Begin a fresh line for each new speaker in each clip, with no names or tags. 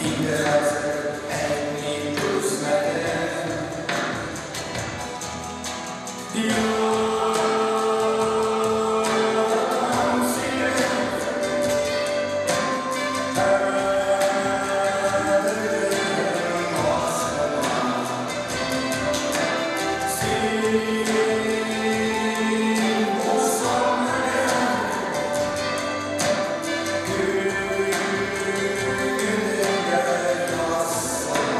Инде хәзер әйтми түзмәдем. Яратам сине, кадерлем, асылыма. Син булсаң әгәр, күңелемдә язсаң.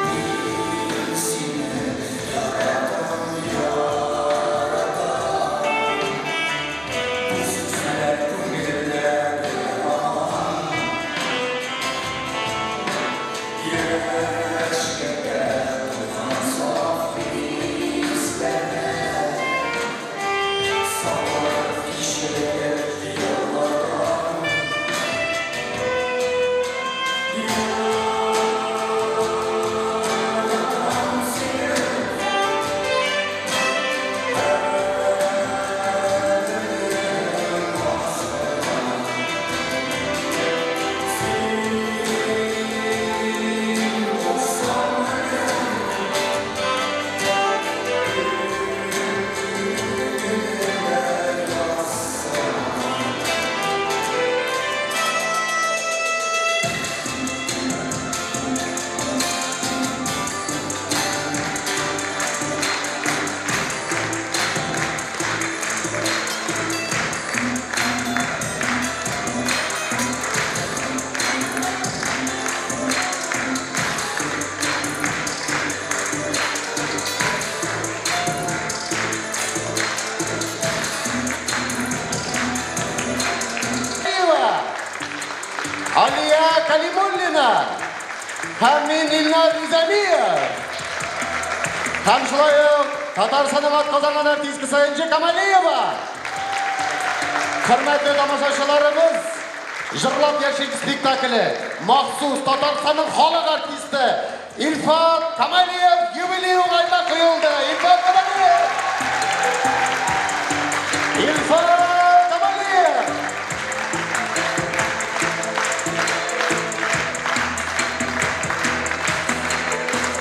Мин сине яратам, яратам. Бу сүзләр күңелдә тоям. Яшьлеккә тулган саф хисләрне сабыр кичереп еллардан. Яратам сине, кадерлем, асылым. Син булсаң әгәр, күңелемдә язсаң.
Алия Калимуллина һәм мин Илнар Низамиев. Һәм шулай ук Татарстанның атказанган артисткасы Энҗе Камалиева. Хөрмәтле тамашачыларыбыз, Җырлап яшик спектакле махсус Татарстанның халык артисты Илфат Камалиев юбилей уңаена куелды. Илфат Камалиев! Илфат Камалиев!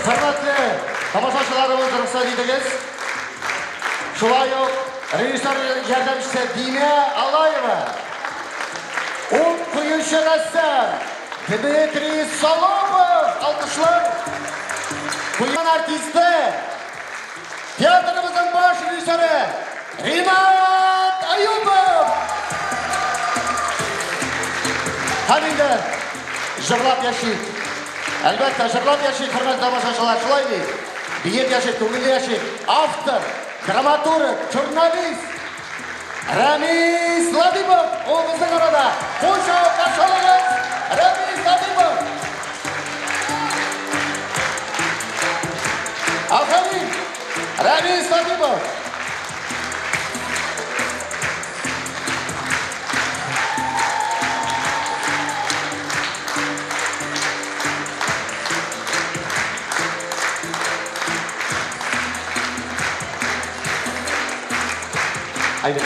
Хөрмәтле тамашачыларыбыз, рөхсәт итегез. Шулай ук режиссер ярдәмчесе Динә Алаева, ут куючы рәссам Дмитрий Солопов, алкышлар. Куян артисты, театрыбызның баш режиссеры Ринат Аюпов. Һәм инде җырлап яшик. Әлбәттә, җырлап яшик, хөрмәтле тамашачылар, шулай бит. Биеп яшик, күңелле яшик. Автор, драматург, журналист Рәмис Латипов ул безнең арада. Кул чабып каршы алыгыз. Рәмис Латипов. Афәрин! Рәмис Латипов. Әйдә.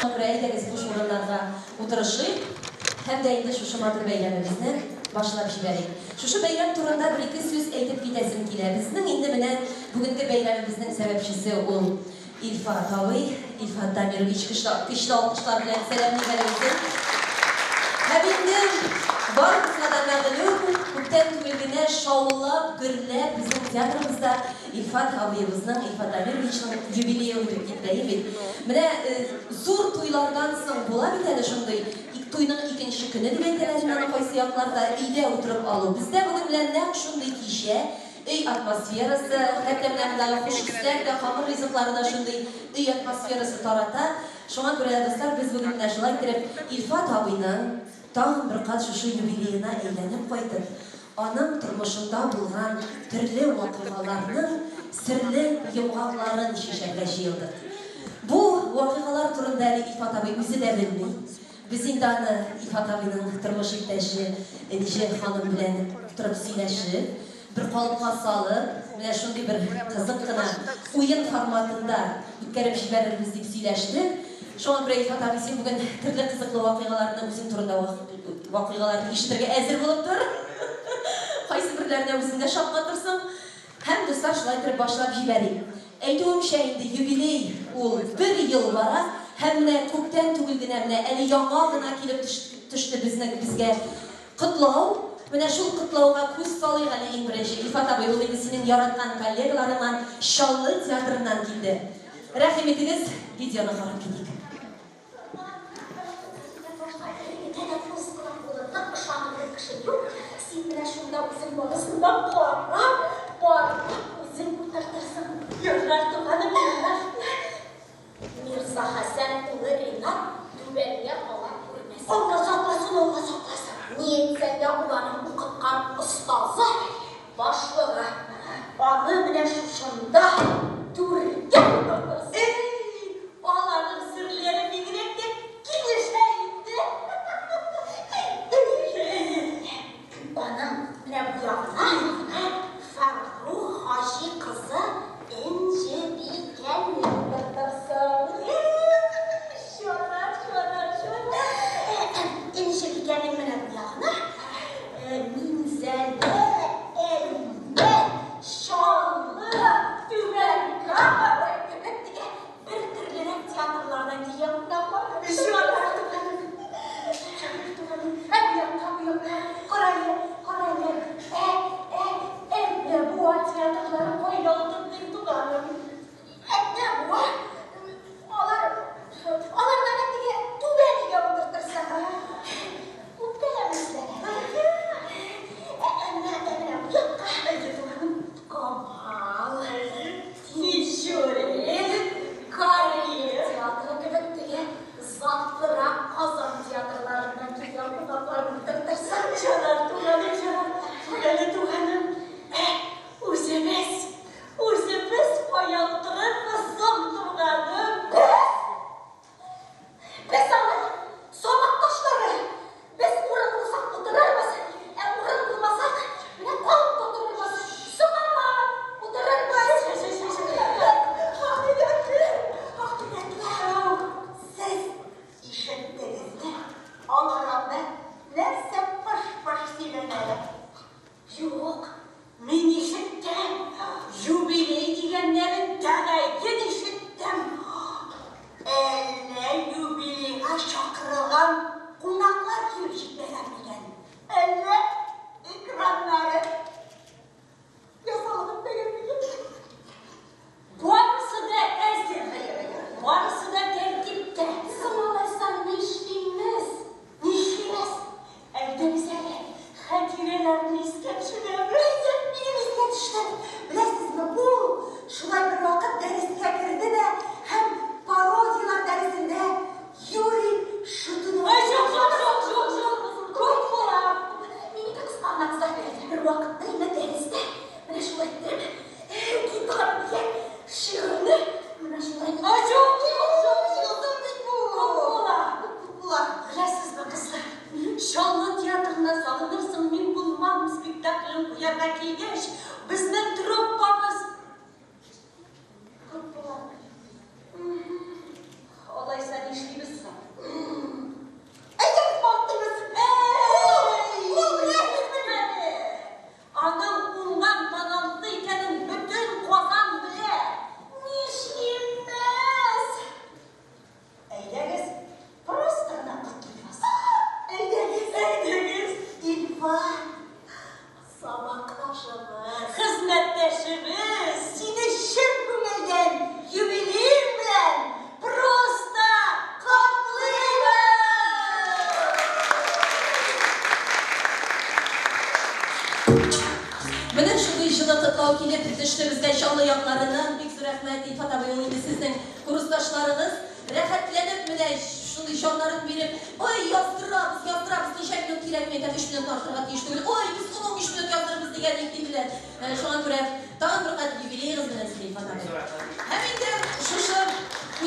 Күрә, әйдәгез, буш урыннарга утырышыйк һәм дә инде шушы матур бәйрәмебезне башлап җибәрик. Шушы бәйрәм турында бер-ике сүз әйтеп китәсем килә. Безнең инде менә бүгенге бәйрәмебезнең сәбәпчесе ул Илфат абый, Илфат Дамирович, көчле, көчле алкышлар белән сәламлик әле үзен. Һәм инде барыбызга да мәгълүм, күптән түгел генә шаулап, гөрләп безнең театрыбызда Илфат абыебызның, Илфат Дамировичның юбилее үтеп китте, әйе бит? Менә зур туйлардан соң була бит әле шундый туйның икенче көне дип әйтәләр инде аны кайсы якларда, өйдә утырып алу. Бездә бүген белән нәкъ шундый кичә. Өй атмосферасы, хәтта менә мондагы хуш исләр дә, камыр ризыклары да шундый өй атмосферасы тарата. Шуңа күрә дә, дуслар, без бүген менә шулай иттереп Илфат абыйның тагын бер кат шушы юбилеена әйләнеп кайтып, аның тормышында булган төрле вакыйгаларның серле йомгакларын чишәргә җыелдык. Бу вакыйгалар турында әле Илфат абый үзе дә белми. Без инде аны Илфат абыйның тормыш иптәше Энҗе ханым белән утырып сөйләшеп, бер калыпка салып, менә шундый бер кызык кына уен форматында үткәреп җибәрербез дип сөйләштек. Шуңа күрә, Илфат абый, син бүген төрле кызыклы вакыйгаларны, үзең турында вакыйгаларны ишетергә әзер булып тор. Кайсыберләренә үзең дә шаккатырсың. Һәм, дуслар, шулай иттереп башлап җибәрик. Әйтүемчә, инде юбилей ул бер ел бара, һәм менә күптән түгел генә, менә әле яңа гына килеп төште безнең безгә котлау. Менә шул котлауга күз салыйк әле иң беренче. Илфат абый, ул инде синең яраткан коллегаларыңнан, Чаллы театрыннан килде. Рәхим итегез, видеоны карап китик.
Башка берәүгә дә күз-колак булырлык, ышанырлык кеше юк. Син менә шунда үзең барысын да карап, барлап, үзең утыртырсың. Ярар, туганым, ярар. Мирзахәсән улы Ринат түбәнгә кала күрмәсен. Алла сакласын, Алла сакласын. Ни әйтсәң дә, ул аның укыткан остазы, башлыгы. Аны менә шушында түргә утыртырсың. Әй, аларның серләре бигрәк тә килешә инде. Аның менә бу ягына Фәррух хаҗи кызы Энҗебикә.
җылы якларыннан бик зур рәхмәт, Илфат абый, ул инде сезнең курсташларыгыз. Рәхәтләнеп менә шундый җаннарын биреп, ой, яздырабыз, яздырабыз, ничә минут кирәк, мин әйтәм, өч минут артырга тиеш түгел, ой, без ун-унбиш минут яздырырбыз дигән идек, диделәр. Шуңа күрә тагын бер кат юбилеегыз белән сезне, Илфат абый. Һәм инде шушы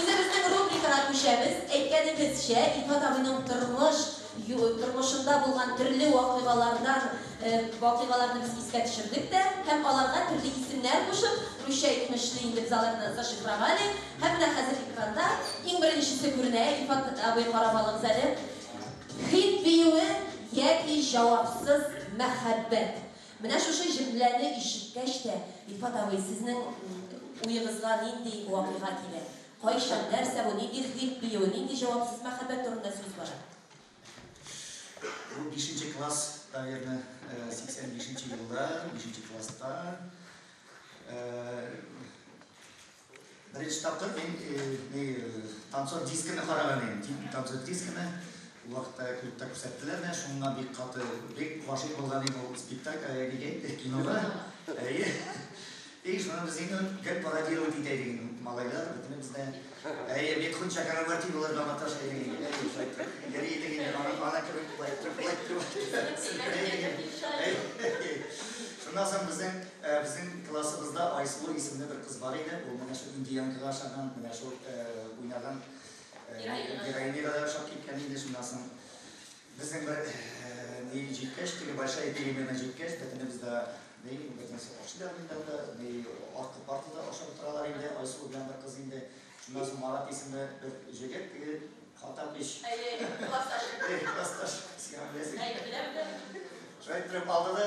үзебезнең рубрикага күчәбез. Әйткәнебезчә, Илфат абыйның тормыш тормышында булган төрле вакыйгалардан вакыйгаларны без искә төшердек тә һәм аларга төрле исемнәр кушып, русча әйтмешли инде без аларны зашифровали. Һәм менә хәзер экранда иң беренчесе күренә, Илфат абый карап алыгыз әле. Хит биюе яки җавапсыз мәхәббәт. Менә шушы җөмләне ишеткәч тә, Илфат абый, сезнең уегызга нинди вакыйга килә? Кайчан, нәрсә бу, нинди хит биюе, нинди җавапсыз мәхәббәт турында сүз бара?
Бу бишенче класс, наверное, 85 нче елда, бишенче класста. Беренче тапкыр мин ни танцор дисконы караган идем. Танцор дисконы ул вакытта клубта күрсәттеләр дә, шуңа бик каты, бик гашыйк булган идем ул спектакль, нигә кинога. Әйе. И шуны без инде гел пародировать итә идек инде, малайлар, бөтенебез дә. Әйе, Митхун Чакрабарти булырга маташа идек инде. Әйе, шулай итеп йөри идек инде, ана, ана кебек болай итеп, болай итеп. Әйе. Шуннан соң безнең, безнең классыбызда Айсылу исемле бер кыз бар иде. Ул менә шул индиянкага ошаган, менә шул уйнаган героиняга да ошап киткән иде. Шуннан соң Безнең бер ни җиткәч, теге большая перемена җиткәч, бөтенебез дә ни, бөтенесе ашыйлар инде анда, ни, арткы партада ашап утыралар инде, Айсылу белән бер кыз инде. Шуннан соң Марат исемле бер җегет, теге Хатапыч.
Әйе, классташ.
Әйе, классташ, син аны беләсең.
Әйе, беләм, беләм.
Шулай иттереп алды да,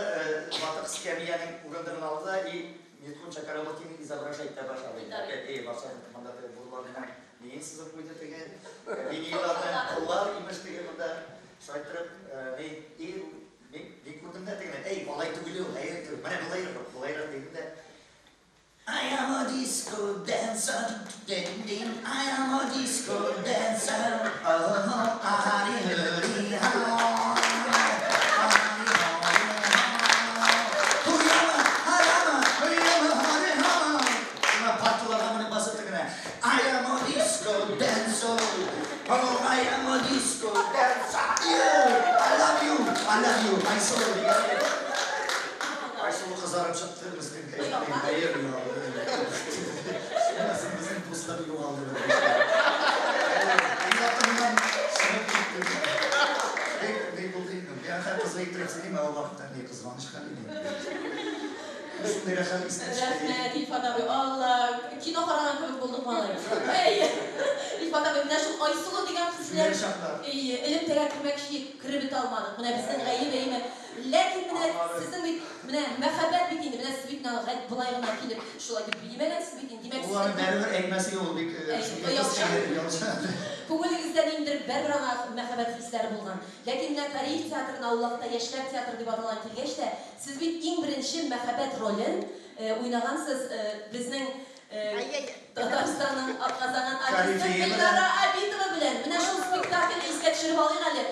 ватык эскәмиянең урындыгын алды да и Митхун Чакрабортины изображать итә башлады инде. Опять, әйе, башлады, монда теге бурлар белән Миен сызып куйды теге, линияләрне, кыллар, имеш, теге монда. Шулай иттереп, ни, и, мин, мин күрдем дә тегене, әй, алай түгел ул, әй, менә болайрак, болайрак дидем дә. I am a disco dancer, ding ding, I am a disco dancer, oh, ahari huri ha. Парталарга менеп басып тегене. I am a disco dancer. Oh, I am a disco dancer. Yeah, I love you. I love you. Айсылу дигән. Айсылу кызарып чыкты, безнең кәефне югалды. Шуннан соң безнең дуслык югалды. Мин артыннан чыгып киттем. Бик бик булды инде. Мин хәтта кызык иттереп сөйлим, ә ул вакытта ни кызганыч хәл иде. Шундый рәхәт истә төште.
Рәхмәт, Илфат абый. Алла, кино караган кебек булдык, малай. Әйе. Илфат абый, менә шул Айсылу дигән кыз белән әйе, элемтәгә кермәкче идек, кереп бетә алмадык. Менә безнең гаеп, әйеме? Ләкин менә сезнең бит, менә мәхәббәт бит инде, менә сез бит менә болай гына килеп, шулай дип биемәгәнсез бит инде. Димәк,
Ул аны бәребер әйтмәс иде, ул бик
оялчан. Күңелегездә ниндидер бәрбер аңа мәхәббәт хисләре булган. Ләкин менә Кариев театрына ул вакытта Яшьләр театры дип аталган килгәч тә, Сез бит иң беренче мәхәббәт ролен уйнагансыз безнең Татарстанның атказанган артисты Гөлнара Абитова белән. Менә шул спектакльне искә төшереп алыйк әле.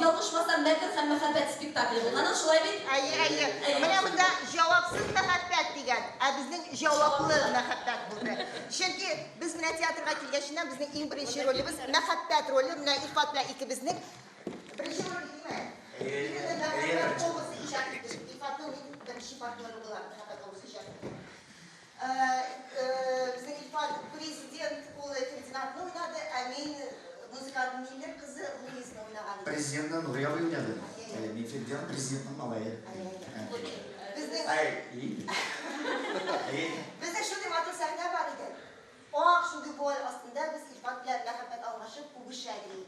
Ялгышмасам, Мәкер һәм мәхәббәт спектакле булган ул, шулай бит?
Әйе, әйе. Менә монда җавапсыз мәхәббәт дигән, ә безнең җаваплы мәхәббәт булды. Чөнки без менә театрга килгәченнән безнең иң беренче ролебез мәхәббәт роле, менә Илфат белән икебезнең Беренче роль димә. Мин мәхәббәт образы иҗат иттем. Илфатның мин беренче партнеры булам, мәхәббәт образы иҗат иттем. Безнең Илфат президент улы Фердинандны уйнады, ә мин музыкант Миллер кызы Луизны уйнаган идем.
Президентны Нурый абый уйнады. Мин Фердинанд президентның малае.
Безнең Безнең шундый матур сәхнә бар иде. Ак шундый вуаль астында без Илфат белән мәхәббәт алмашып үбешә идек.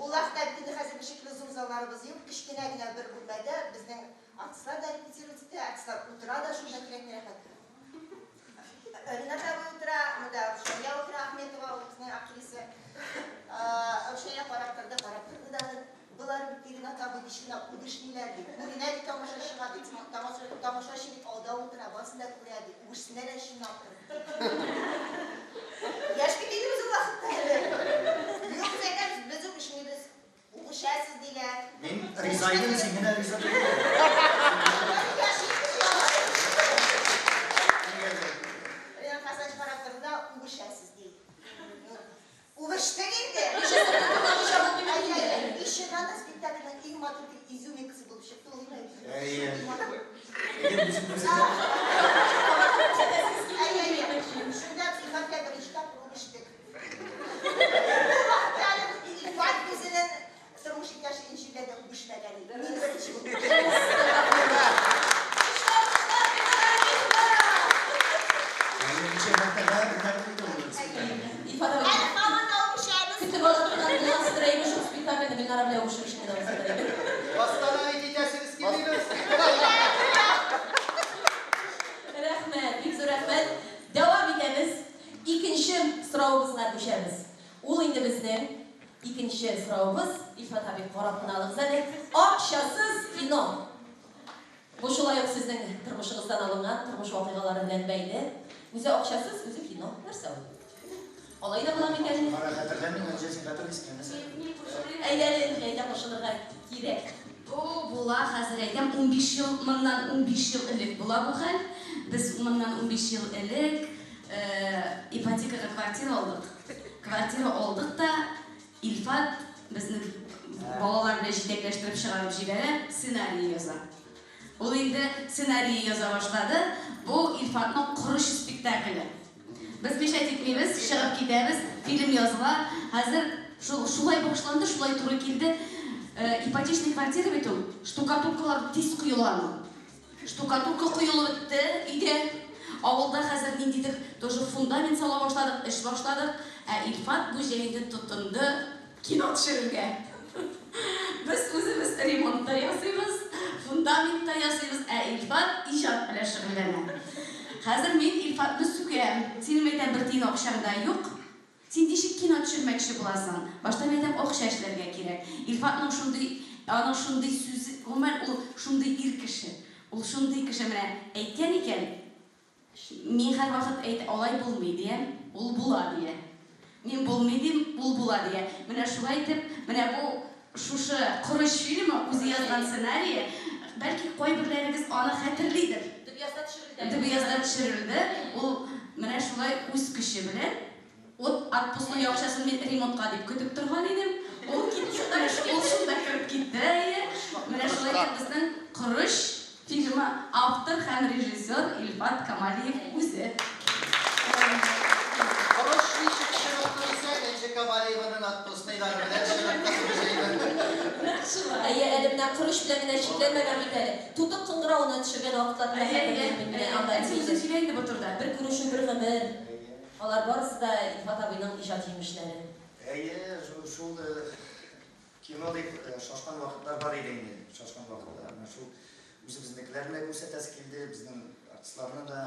Ул вакытта бит инде хәзерге шикелле зур залларыбыз юк, кечкенә генә бер бүлмәдә безнең артистлар да репетировать итә, артистлар утыра да шунда кирәк рәхәт. Ренат абый утыра, монда Рушания утыра, Ахметова, ул безнең актриса. Рушания карап торды, карап торды да, болар бит Ренат абый һич кенә үбешмиләр бит. Күренә бит тамашачыга бит, тамашачы бит алда утыра, барысын да күрә бит, үбешсеннәр әле чынлап торып. Яшь бит инде без ул вакытта әле. Юк, без әйтәбез, без үбешмибез. Үбешәсез, диләр.
Мин риза идем, син генә риза түгел.
Яшь идек. театрында үбешәсез, ди. Үбештек инде.
Режиссерны тыңламыйча булмый бит инде.
И чыннан да спектакльнең иң матур изюминкасы булып чыкты ул.
Әйе. Әйе, үзем күрсәтәм.
Күрсәтәсегез килми
Әйе,
дип
әйе.
әйтмәкче.
Шунда Илфат белән беренче тапкыр үбештек. Бу вакытта әле Илфат үзенең тормыш иптәше Энҗе белән дә үбешмәгән иде. Мин беренче булып.
Көчле алкышлар Гөлнара Рәмиевага!
Әйе, ничә мәртәбә уйнадык инде ул спектакльне.
Илфат абый.
Әле һаман да үбешәбез.
Көтеп ала торган Гөлназ әйбер шул спектакльне Гөлнара белән үбешү өчен генә узды.
Восстановить итәсегез килмиме?
Рәхмәт, бик зур рәхмәт. Дәвам итәбез. Икенче соравыбызга күчәбез. Ул инде безнең икенче соравыбыз. Илфат абый, карап кына алыгыз әле. Акчасыз кино. Бу шулай ук сезнең тормышыгыздан алынган тормыш вакыйгалары белән бәйле. Үзе акчасыз, үзе кино. Нәрсә ул? Алай да була микән?
Кара хәтерләмим, Энҗе, син хәтерлисеңме нәрсә?
Әйдә әле, Энҗе, әйдә кушылырга кирәк.
Бу була, хәзер әйтәм, 15 ел, моннан 15 ел элек була бу хәл. Без моннан 15 ел элек ипотекага квартира алдык. Квартира алдык та, Илфат безне балалар белән җитәкләштереп чыгарып җибәрә, сценарий яза. Ул инде сценарий яза башлады. Бу Илфатның Корыч спектакле. Без мешать итмибез, чыгып китәбез, фильм языла. Хәзер шул шулай башланды, шулай туры килде. Ипотечный квартира бит ул, штукатуркалар тиз коела аның. Штукатурка коелып бетте өйдә. Авылда хәзер ниндидер тоже фундамент сала башладык, эш башладык. Ә Илфат бу җәйне тотынды кино төшерергә. Без үзебез ремонт та ясыйбыз, фундамент та ясыйбыз, ә Илфат иҗат белән шөгыльләнә. Хәзер мин Илфатны сүгәм. Синең, әйтәм, бер тиен акчаң да юк. Син ничек кино төшермәкче буласың? Башта, мин әйтәм, акча эшләргә кирәк. Илфатның шундый, аның шундый сүзе, гомумән, ул шундый ир кеше. Ул шундый кеше, менә әйткән икән, мин һәрвакыт әйт, алай булмый, диям, ул була, дия. Мин булмый дим, ул була, дия. Менә шулай итеп, менә бу шушы Корыч фильмы, үзе язган сценарие, бәлки кайберләрегез аны хәтерлидер.
Дөбъязда төшерелде.
Дөбъязда төшерелде. Ул менә шулай үз көче белән. Вот отпускной акчасын мин ремонтка дип көтеп торган идем. Ул китте, ул шунда кереп китте, әйе. Менә шулай итеп безнең Корыч фильмы автор һәм режиссер Илфат Камалиев үзе.
Корыч ничек чыгып дисәң, Энҗе Камалиеваның отпускнойлары белән чыгып җыйды.
Әйе, әле менә Корыч белән генә чикләнмәгән бит әле. Тутык кыңгыравына төшергән вакытларны да хәтерлим мин. Менә анда
Син үзең сөйлә инде бу турыда.
Бер күрешү, бер гомер. Алар барысы да Илфат абыйның иҗат җимешләре.
Әйе, шул кино дип шашкан вакытлар бар иде инде. Шашкан вакытлар. Менә шул үзебезнекеләрне дә күрсәтәсе килде, безнең артистларны да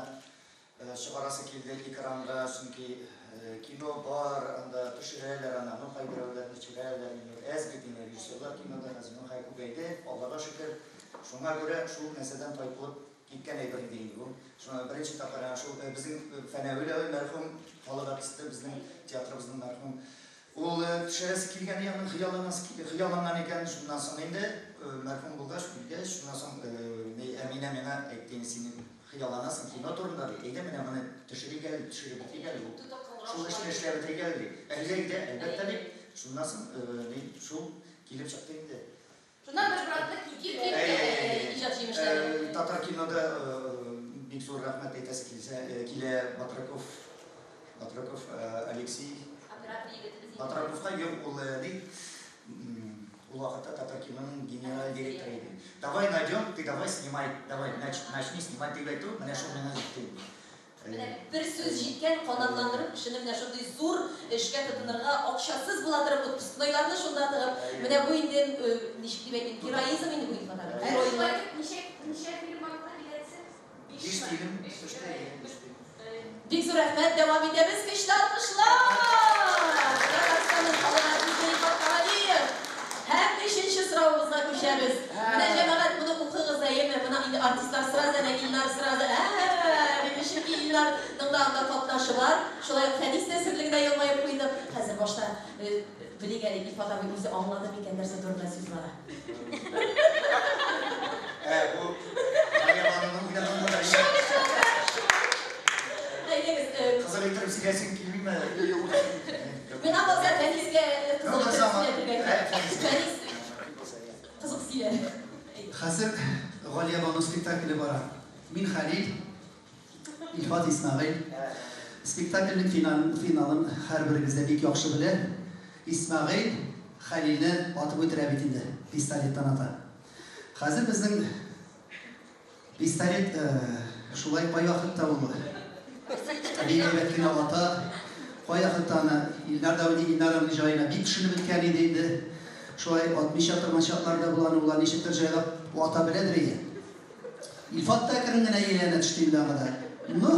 чыгарасы килде экранга, чөнки кино бар, анда төшерәләр аны, ну кайберәүләр төшерәләр инде. Әз бит инде режиссерлар кинода хәзер, ну хәй күбәйде, Аллага шөкер. Шуңа күрә шул нәрсәдән тайпылып киткән әйбер иде инде бу. Шуңа беренче тапкыр әнә шул безнең Фәнәвил абый мәрхүм, халык артисты, безнең театрыбызның мәрхүм. Ул төшерәсе килгән, аның хыялланасы хыялланган икән. Шуннан соң инде мәрхүм булгач, үлгәч, шуннан соң Әминә миңа әйтте инде, син хыялланасың кино турында ди. Әйдә менә моны төшерик әле, төшереп бетерик әле. Шул эшне эшләп бетерик әле ди. Әйдә, әйдә, әлбәттә дип. Шуннан соң шул килеп чыкты инде.
Шуннан бер братны китеп
Әй,
Иҗат җимешләре.
Татар кинода бик зур рәхмәт әйтәсе килсә, килә Батраков, Батраков Алексей.
Оператор егетебез.
Батраковка юк, ул ни, ул вакытта Татар киноның генераль директоры иде. Давай найдем, ты давай снимай, давай, начни снимать дип әйтү, менә шул миңа җитте инде.
Менә бер сүз җиткән, канатландырып кешене менә шундый зур эшкә тотынырга, акчасыз була торып, отпускнойларны шунда тыгып, менә бу инде, ничек дип әйтим, героизм инде бу, Илфат абый.
Ә шулай итеп ничә ничә фильм барлыкка киләсе?
Биш фильм төште, биш фильм.
Бик зур рәхмәт, дәвам итәбез. Көчле алкышлар! Татарстанның халык артисты Илфат Камалиев. Һәм өченче соравыбызга күчәбез. Менә җәмәгать, моны укыгыз, әйеме? Моны инде артистлар сразу, әнә Илнар сразу, ә, диде, чөнки Илнарның да анда катнашы бар. Шулай ук Фәнис тә серле генә елмаеп куйды. Хәзер башта белик әле, Илфат абый үзе аңлады микән, нәрсә турында сүз бара?
Ә, бу Мария Бануның уйнаган
Әйдәгез,
Кызык иттереп. сөйләсең килмиме?
Миңа калса, Фәнискә кызык сөйләтергә кирәк. Фәнис кызык сөйләр.
Хәзер Галиябану спектакле бара. Мин Хәлил, Илфат Исмәгыйль. Спектакльнең финалын һәрберегез дә бик яхшы белә. Исмәгыйль Хәлилне атып үтерә бит инде, пистолеттан ата. Хәзер безнең пистолет шулай кайвакытта ул бик әйбәт кенә ата, кайвакытта аны Илнар да уйный, Илнар аның җаена бик төшенеп беткән иде инде. Шулай атмыйча торган чаклар да була, аны ул ничектер җайлап ата беләдер иде. Илфат та әкрен генә ияләнә төште инде аңа да. Ну,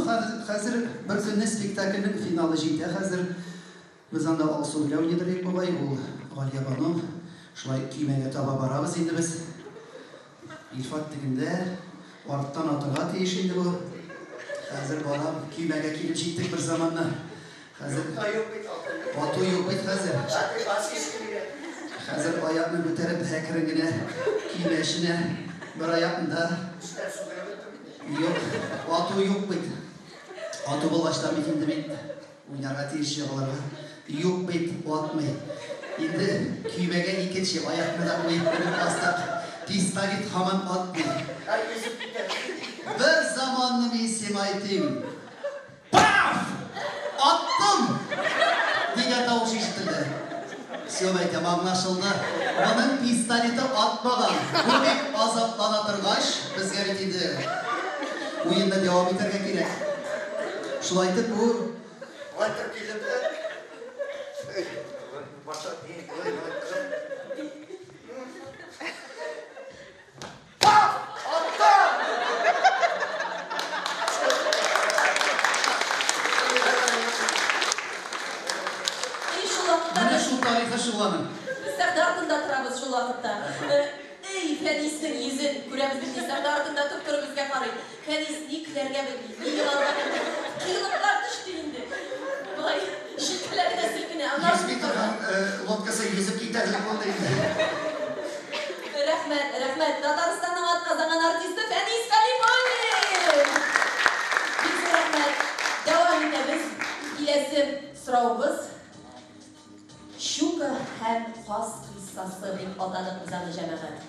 хәзер бер көнне спектакльнең финалы җитә хәзер. Без анда Алсу белән уйныйдыр идек бугай, ул Галиябану. Шулай көймәгә таба барабыз инде без. Илфат тегендә арттан атырга тиеш инде бу. Хәзер барам, көймәгә килеп җиттек бер заманны. Хәзер ату юк бит хәзер. Хәзер аякны күтәреп әкрен генә көймә эченә бер аякны. Юк, ату юк бит. Ату булгач та бит инде мин уйнарга тиеш егылырга. Юк бит, атмый. Инде көймәгә икенче аякны да куеп менеп бастык. Пистолет һаман атмый. Бер заманны мин сиңа әйтим. Паф! Аттым! Дигән тавыш ишетелде. Все, әйтәм, аңлашылды. Моның пистолеты атмаган. Бу бик азаплана торгач, безгә бит инде уенны дәвам итәргә кирәк. Шулай итеп бу
Болай торып килдем дә. Баша. Паф! Аттым!
И шул вакытта
Менә шул тарихы шул аның.
Без сәхнә артында торабыз шул вакытта. Эй, Фәниснең йөзен күрәбез бит, сәхнә артында туп-туры безгә карый. Фәнис ни көләргә белми, ни еларга белми. Кыйлыклар төште инде. Болай җилкәләре дә селкенә. Аннары
Йөзми торган лодкасы йөзеп китәрлек булды инде.
Рәхмәт, рәхмәт. Татарстанның атказанган артисты Фәнис Калимуллин! Бик зур рәхмәт. Дәвам итәбез. Киләсе соравыбыз Щука һәм каз кыйссасы дип атадык без аны, җәмәгать.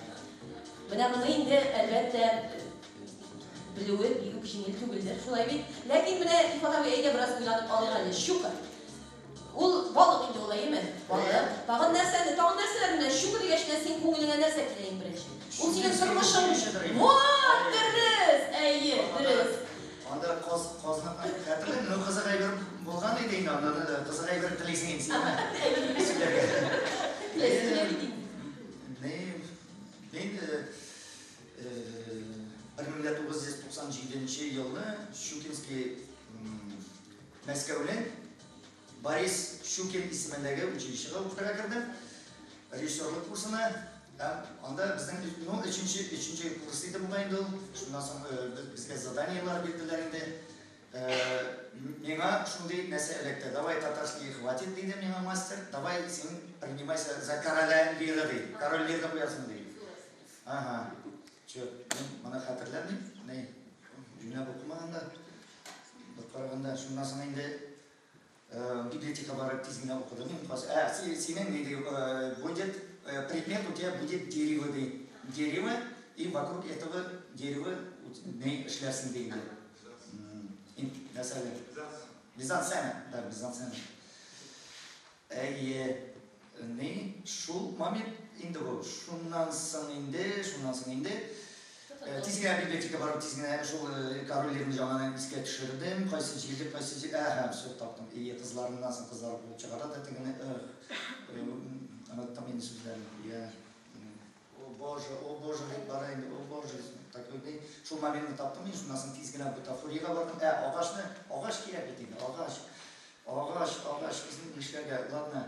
Менә моны инде, әлбәттә, белүе бик үк җиңел түгелдер, шулай бит? Ләкин менә, Илфат абый, әйдә бераз уйланып алыйк әле. Щука. Ул балык инде ул, әйеме? Балык. Тагын нәрсәне, тагын нәрсәләр менә щука дигәч менә синең күңелеңә нәрсә килә иң беренче? Ул синең тормышың. Вот, дөрес! Әйе, дөрес.
Анда каз, казны хәтерлим, ну кызык әйбер булган иде инде, анда да кызык әйбер телисең инде син. Сөйләргә.
Теләсе килә бит инде.
Не, мин 1997 елны Щукинский Мәскәүнең Борис Щукин исемендәге училищега укырга кердем. Режиссерлык курсына. Һәм анда безнең, ну, өченче курс иде бугай инде ул. Шуннан соң безгә заданиелар бирделәр инде. Миңа шундый нәрсә эләкте. Давай татарский хватит, диде миңа мастер. Давай син принимайся за короля Лира, ди. Король Лирны куясың, ди. Ага. Чё, мин моны хәтерләмим. Ни, юньләп укымаган да. Бер караганда, шуннан соң инде библиотека барып тиз генә укыдым. Мин синең ни ди, будет предмет у тебя будет дерево, ди. Дерево, и вокруг этого дерева ни эшләрсең, ди инде. Нәрсә әле? Мизансцена. Да, мизансцена. Әйе, ни, шул момент инде бу. Шуннан соң инде тиз генә библиотека барып, тиз генә шул король Лирны яңадан искә төшердем. Кайсы җирдә, кайсы җир. Әһә, все, таптым. И кызларыннан соң кызлар булып чыгара да тегене. Оныттым инде сүзләрен. Я. О боже, о боже, дип бара инде, о боже. Такой ни. Шул моментны таптым мин, шуннан соң тиз генә бутафорияга бардым. Агачны, агач кирәк бит инде, агач. Агач, агач, безнең нишләргә? Ладно,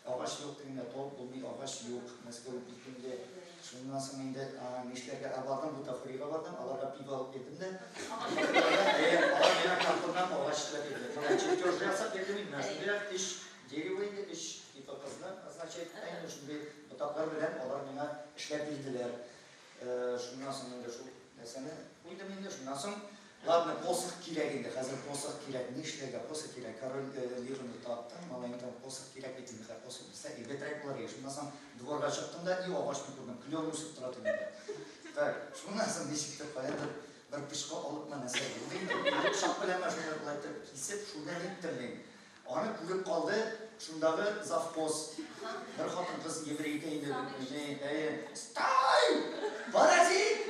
агач юк дигәндә, тавык булмый, агач юк. Мәскәү бит инде. Шуннан соң инде нишләргә? Бардым, бутафорияга бардым, аларга пиво алып бирдем дә. Алар миңа картоннан агач эшләп бирде. Менә чертеж ясап бирде мин. Менә шундыйрак өч дерево инде, өч типа кызны означать итә инде, шундый ботаклар белән алар миңа эшләп бирделәр. Шуннан соң инде шул нәрсәне куйдым инде. Шуннан соң Ладно, посох кирәк инде, хәзер посох кирәк, нишләргә, посох кирәк. Король Лирны таптым, малаем там посох кирәк бит инде, хәзер посох булса, әйбәтрәк булыр иде. Шуннан соң дворга чыктым да, и агачны күрдем, клен үсеп тора төбендә. Так, шуннан соң ничектер каядыр бер пычкы алып нәрсә булды инде. Пычак белән шуны болай итеп кисеп, шунда ниттем мин. Аны күреп калды, шундагы завхоз. Бер хатын-кыз еврейка инде, әйе, стой! Паразит!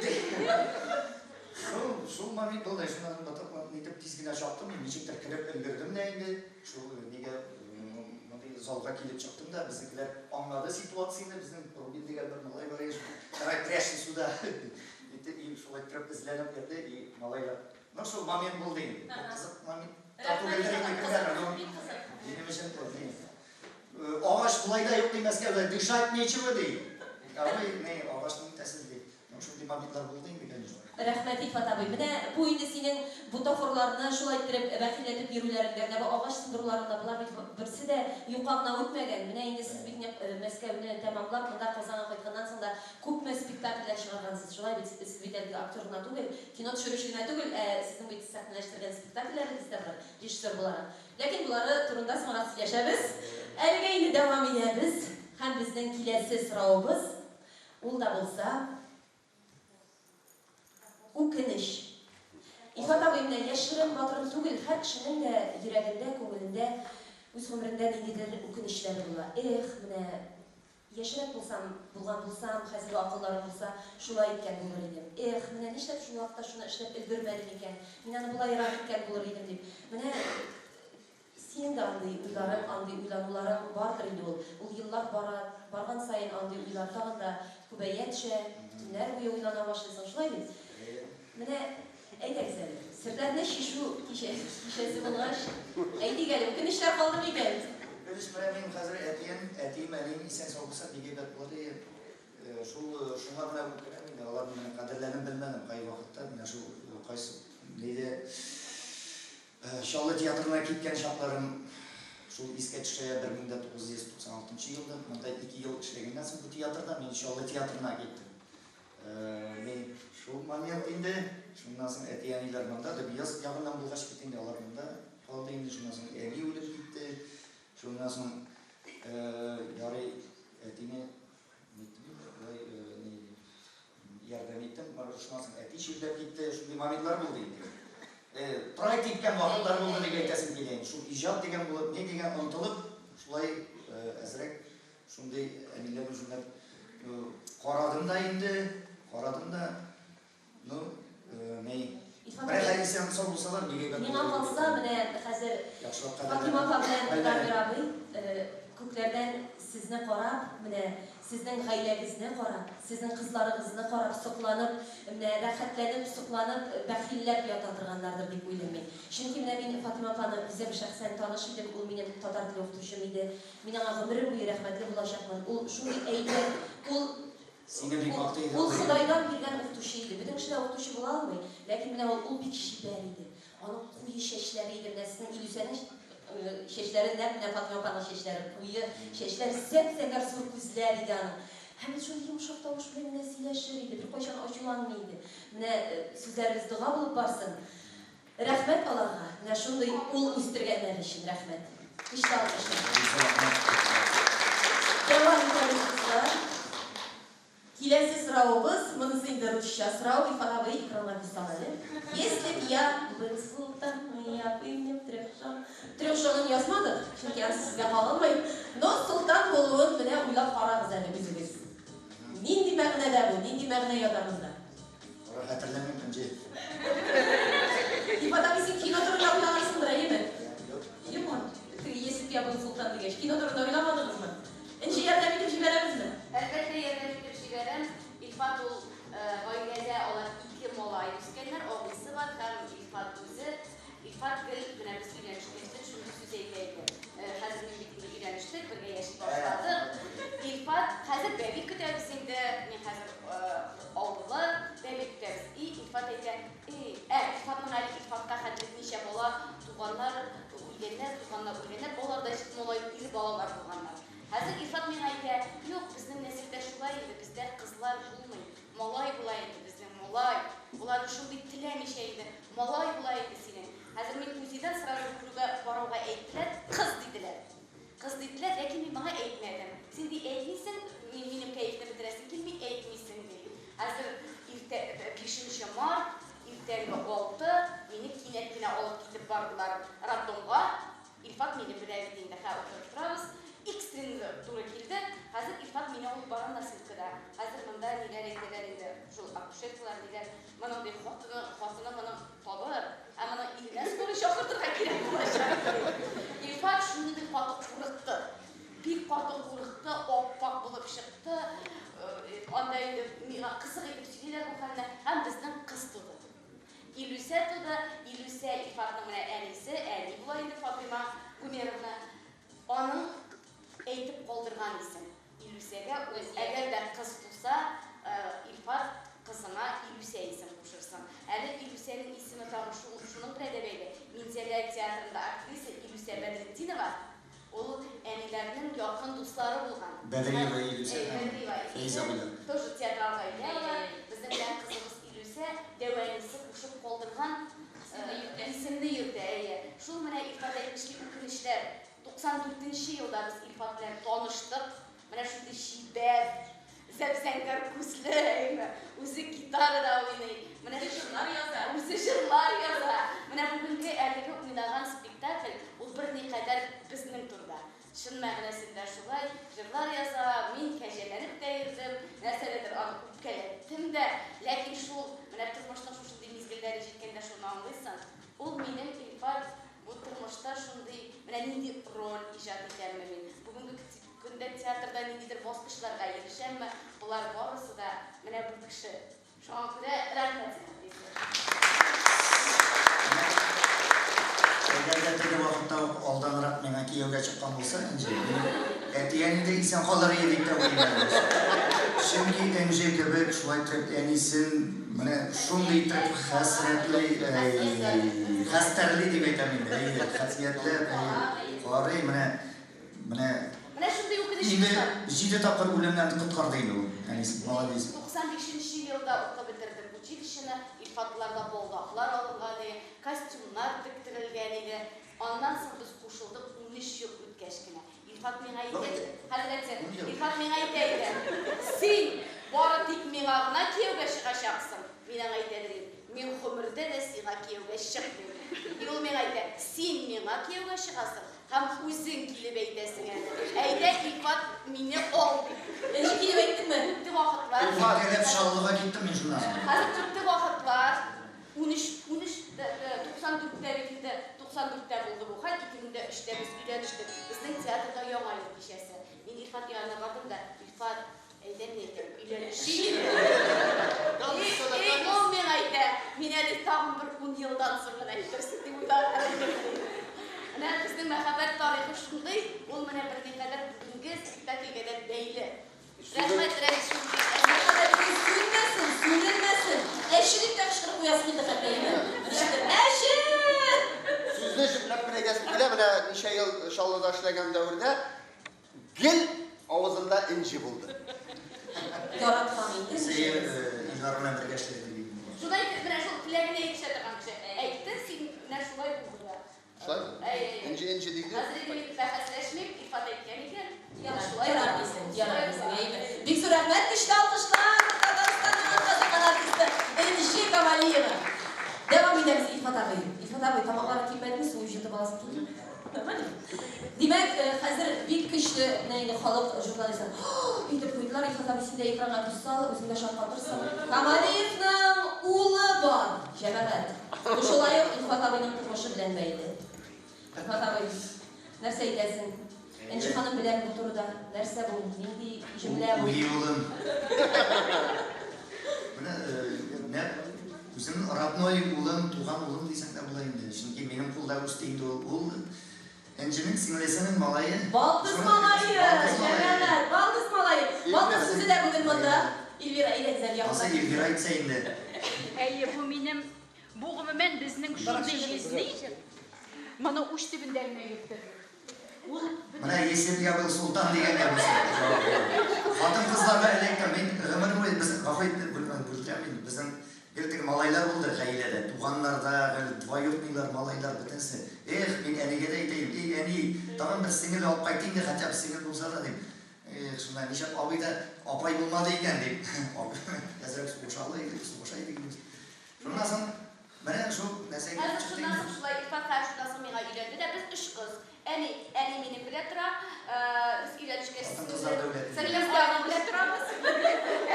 Шул момент булды, шуннан батып, нитеп тиз генә чаптым, мин ничектер кереп өлгердем дә инде. Шул нигә мондый залга килеп чыктым да, безнекеләр аңлады ситуацияне, безнең Рубин дигән бер малай бар иде, давай прячься сюда. И шулай торып эзләнеп йөрде, и малайлар. Ну, шул момент булды инде. Кызык момент. Минем өчен агач болай да юк ди Мәскәүдә, дышать нечего ди. Ә вы не агачны итәсез ди. Ну, шундый моментлар булды инде, конечно.
Рәхмәт, Илфат абый. Менә бу инде синең бутафорларны шулай иттереп бәхилләтеп йөрүләреңдә, менә бу агач сындыруларыңда болар бит берсе дә юкка гына үтмәгән. Менә инде сез бит Мәскәүне тәмамлап, монда Казанга кайтканнан соң да күпме спектакльләр чыгаргансыз. Шулай бит, сез бит әле актер гына түгел, кино төшерүче генә түгел, ә сезнең бит сәхнәләштергән спектакльләрегез дә бар, режиссер буларак. Ләкин болары турында соңрак сөйләшәбез. Әлегә инде дәвам итәбез. Һәм безнең киләсе соравыбыз ул да булса үкенеч. Илфат абый, менә яшерен батырын түгел, һәр кешенең дә йөрәгендә, күңелендә үз гомерендә ниндидер үкенечләре була. Эх, менә яшьрәк булсам, булган булсам, хәзерге акылларым булса, шулай иткән булыр идем. Эх, менә нишләп шул вакытта шуны эшләп өлгермәдем икән, мин аны болайрак иткән булыр идем дип. Менә синең дә андый уйларың, андый уйлануларың бардыр инде ул. Ул еллар бара, барган саен андый уйлар тагын да күбәя төшә, төннәр буе уйлана башлыйсың, шулай бит? Менә әйдәгез әле, серләрне чишү кичәсе булгач, әйтик әле, үкенечләр калды микән?
Үкенеч менә мин хәзер әтием, әтием, әнием исән-сау булса, бик әйбәт булыр иде. Шул шуңа гына үкенәм инде, аларны менә кадерләрен белмәдем кай вакытта, менә шул кайсы нидә Чаллы театрына киткән чакларым шул искә төшә, 1996 елда, монда 2 ел эшләгәннән соң бу театрда мин Чаллы театрына киттем. Мин шул момент инде, шуннан соң әти-әниләр монда, Дөбъяз ягыннан булгач бит инде алар монда калды инде, шуннан соң әни үлеп китте, шуннан соң ярый әтине ярдәм иттем, шуннан соң әти чирләп китте, шундый моментлар булды инде. Трайт иткән вакытлар булды дип әйтәсем килә инде. Шул иҗат дигән булып, ни дигән онытылып, шулай әзрәк шундый әниләрне шунда карадым да инде, карадым да. Ну, ни Менә исән сау булсалар, бик әйбәт.
Миңа калса, менә хәзер Фатима апа белән Дамир абый күкләрдән сезне карап, менә сезнең гаиләгезне карап, сезнең кызларыгызны карап, сокланып, менә рәхәтләнеп, сокланып, бәхилләп ята торганнардыр дип уйлыйм мин. Чөнки менә мин Фатима апаны үзем шәхсән таныш идем, ул минем татар теле укытучым иде. Мин аңа гомерем буе рәхмәтле булачакмын. Ул шундый әйбәт, ул
Сине бик мактый иде.
Ул Ходайдан биргән укытучы иде. Бөтен кеше дә укытучы була алмый. Ләкин менә ул, ул бик чибәр иде. Аның куе чәчләре иде. Менә сезнең Илүсәнең чәчләре нәкъ менә Фатыйма апаның чәчләре. Куе чәчләр, зәп-зәңгәр зур күзләр иде аның. Һәм ул шундый йомшак тавыш белән генә сөйләшер иде, беркайчан ачуланмый иде. Менә сүзләребез дога булып барсын. Рәхмәт аларга, менә шундый ул үстергәннәре өчен рәхмәт. Көчле алкышлар. Дәвам итәбез, дуслар. Киләсе соравыбыз, монысы инде русча сорау, Илфат абый, экранга күз сал әле. Если б я был султан, я бы имел трех жен. Трех женын язмадык, чөнки анысы сезгә кагылмый. Но солтан булуын менә уйлап карагыз әле үзегез. Нинди мәгънәдә бу, нинди мәгънә ята монда?
Кара, хәтерләмим, Энҗе.
Илфат абый, син кино турында уйлагансыңдыр, әйеме?
Юк.
Юкмы? Теге если б я был султан дигәч, кино турында уйламадыгызмы? Энҗе, ярдәм итеп җибәрәбезме?
Әлбәттә, ярдәм итеп җибәрәм. Илфат ул гаиләдә алар ике малай үскәннәр, абыйсы бар һәм Илфат үзе. Илфат гел менә без өйләнешкәчтен шундый сүз әйтә иде. Хәзер мин бит инде өйләнештек, бергә яши башладык. Илфат, хәзер бәби көтәбез инде, мин хәзер авырлы, бәби көтәбез. И Илфат әйтә, эй, ә Илфатның әле Илфатка хәтле ничә бала туганнар, үлгәннәр, туганнар, үлгәннәр, алар да малай ир балалар булганнар. Хәзер Илфат миңа әйтә, юк, безнең нәселдә шулай инде, бездә кызлар булмый, малай була инде безнең, малай. Боларны шундый теләмичә инде. Малай була иде синең. Хәзер мин УЗИдан сразу күрүгә баруга әйттеләр, кыз диделәр. Кыз диделәр, ләкин мин моңа әйтмәдем. Син ди әйтмисең, мин минем кәефне бетерәсең килми, әйтмисең ди. Хәзер иртә 5 март, иртәнге 6, мине кинәт кенә алып китеп бардылар роддомга. Илфат минем белән бит инде, хә утырып торабыз. Экстренный туры килде. Хәзер Илфат мине алып бара носилкада. Хәзер монда ниләр әйтәләр инде, шул акушеркалар ниләр. Моның ди хатыны, хатыны моның табыр, ә моның иренә скорый чакыртырга кирәк булачак. Илфат шундый каты курыкты. Бик каты курыкты, ап-ак булып чыкты. Анда инде миңа кызык итеп сөйлиләр бу хәлне. Һәм безнең кыз туды. Илүсә туды. Илүсә Илфатның менә әнисе, әни була инде Фатыйма Гумеровна. Аның әйтеп калдырган исем. Илүсәгә ул, әгәр дә кыз туса, Илфат кызыңа Илүсә исем кушырсың. Әле Илүсәнең исеме тагын шул, шуның белән дә бәйле. Минзәлә театрында актриса Илүсә Бәдретдинова, ул әниләрнең якын дуслары булган.
Бәдриева Илүсә һәм Фәизә абыйлар.
Тоже театрал гаилә алар. Безнең белән кызыбыз Илүсә дәү әнисе кушып калдырган исемне йөртә, әйе. Шул менә Илфат әйтмешли үкенечләр. 94 нче елда без Илфат белән таныштык. Менә шундый чибәр, зәп-зәңгәр күзле, әйме, үзе гитарада уйный. Менә
Үзе җырлар яза.
Үзе җырлар яза. Менә бүгенге әлеге уйнаган спектакль, ул берникадәр безнең турыда. Чын мәгънәсендә шулай, җырлар яза, мин кәҗәләнеп тә йөрдем, нәрсәдәдер аны үпкәләттем дә. Ләкин шул, менә тормышның шушындый мизгелләре җиткәндә шуны аңлыйсың, ул минем Илфат Бу тормышта шундый менә нинди роль иҗат итәмме мин, бүгенге көндә театрда ниндидер баскычларга ирешәмме, болар барысы да менә бу кеше. Шуңа күрә рәхмәт сиңа, Илфир.
Әгәр дә теге вакытта ук алданрак миңа кияүгә чыккан булса, Энҗе, минем әти-әни дә исән калыр иде дип тә уйлыйм әле. Чөнки Энҗе кебек шулай итеп әнисен Менә шундый итеп хәсрәтли, хәстәрли дип әйтәм инде, әйе, хәсиятләп, әйе, карый, менә, менә.
Менә шундый үкенеч
Инде җиде тапкыр үлемнән коткарды инде ул, әнисе, молодец.
95 нче елда укып бетердем училищены, Илфатларда балдаклар алынган иде, костюмнар тектерелгән иде. Аннан соң без кушылдык 13 ел үткәч кенә. Илфат миңа әйтә, хәзрәт, Илфат миңа әйтә иде, син бары тик миңа гына кияүгә чыгачаксың. Мин аңа әйтә идем, мин гомердә дә сиңа кияүгә чыкмыйм. И ул миңа әйтә, син миңа кияүгә чыгасың һәм үзең килеп әйтәсең әле. Әйдә, Илфат, мине ал, дип.
Ничек килеп әйттеңме?
Үтте вакытлар.
Илфат, Чаллыга киттем мин шуннан соң.
Хәзер үтте вакытлар. 13, 13, 94 тә бит инде, 94 тә булды бу хәл, 2003 тә без өйләнештек. Безнең театрда Яңа ел кичәсе. Мин Илфат янына бардым да, Илфат, әйдә мин әйтәм, өйләнешик. И, и, ул миңа әйтә, мин әле тагын бер ун елдан соң гына әйтерсең дип уйлаган идем. Менә безнең мәхәббәт тарихы шундый, ул менә берникадәр бүгенге спектакльгә дә бәйле. Рәхмәт, Рәис, шундый
Мәхәббәтегез сүнмәсен, сүрелмәсен. Әче дип тә кычкырып куясы килде хәтта, әйеме? Ничектер, Әче!
Сүзне җөпләп кенә әйтәсем килә, менә ничә ел Чаллыда эшләгән дәвердә гел авызында энҗе булды.
Яраткан инде
Сәер, Илнар белән бергә эшләдек бит инде.
Шулай итеп, менә шул теләгенә ирешә торган кеше. Әйтте, син менә шулай булды да.
Шулаймы? Энҗе, энҗе диде.
Хәзер инде мин бәхәсләшмим, Илфат әйткән икән.
Ярар, ярар дисең, ярар дисең, әйеме? Бик зур рәхмәт, көчле алкышлар Татарстанның атказанган артисты Энҗе Камалиева. Дәвам итәбез, Илфат абый. Илфат абый, тамаклары кипмәдеме, су йотып аласың килми? Нормально? Димәк, хәзер бик көчле, менә инде халык журналистлар итеп куйдылар. Илфат абый, син дә экранга күз сал, үзең дә шаккатырсың. Камалиевның улы бар, җәмәгать. Бу шулай ук Илфат абыйның тормышы белән бәйле. Илфат абый, нәрсә әйтәсең? Энҗе ханым беләме бу турыда? Нәрсә бу? Нинди җөмлә бу?
Үги улым. Менә нәкъ үземнең родной улым, туган улым дисәң дә була инде. Чөнки минем кулда үсте инде ул. Ул Энҗенең сеңлесенең малае.
Балдыз малае! Җәмәгать, балдыз малае! Балдыз үзе дә бүген монда. Эльвира, әйдәгез әле якынрак.
Ансы Эльвира әйтсә инде.
Әйе, бу минем, бу гомумән безнең шундый җизни, моны уч төбендә генә йөртерлек. Ул бөтен.
Менә если б я был султан дигәнгә бусы җавап. Хатын-кызларга эләккән. Мин гомер буе без, гафу ит, бүлдерәм инде, безнең. Гел теге малайлар булды гаиләдә, туганнарда, гел двоюродныйлар, малайлар бөтенесе. Эх, мин әнигә дә әйтәем, эй, әни, тагын бер сеңел алып кайт инде, хотя бы сеңел булса да, дим. Эх, шунда нишләп абый да апай булмады икән, дип. Әзрәк сугышалы идек, сугыша идек инде. Шуннан соң менә шул нәрсә килеп
Хәзер
чыкты
шуннан
инде.
соң шулай Илфат хәзер шуннан соң миңа өйләнде дә, без өч кыз. Әни, әни минем белән тора, без өйләнешкәч
Хатын-кызлар дәүләте.
Сеңлем дә аның белән торабыз.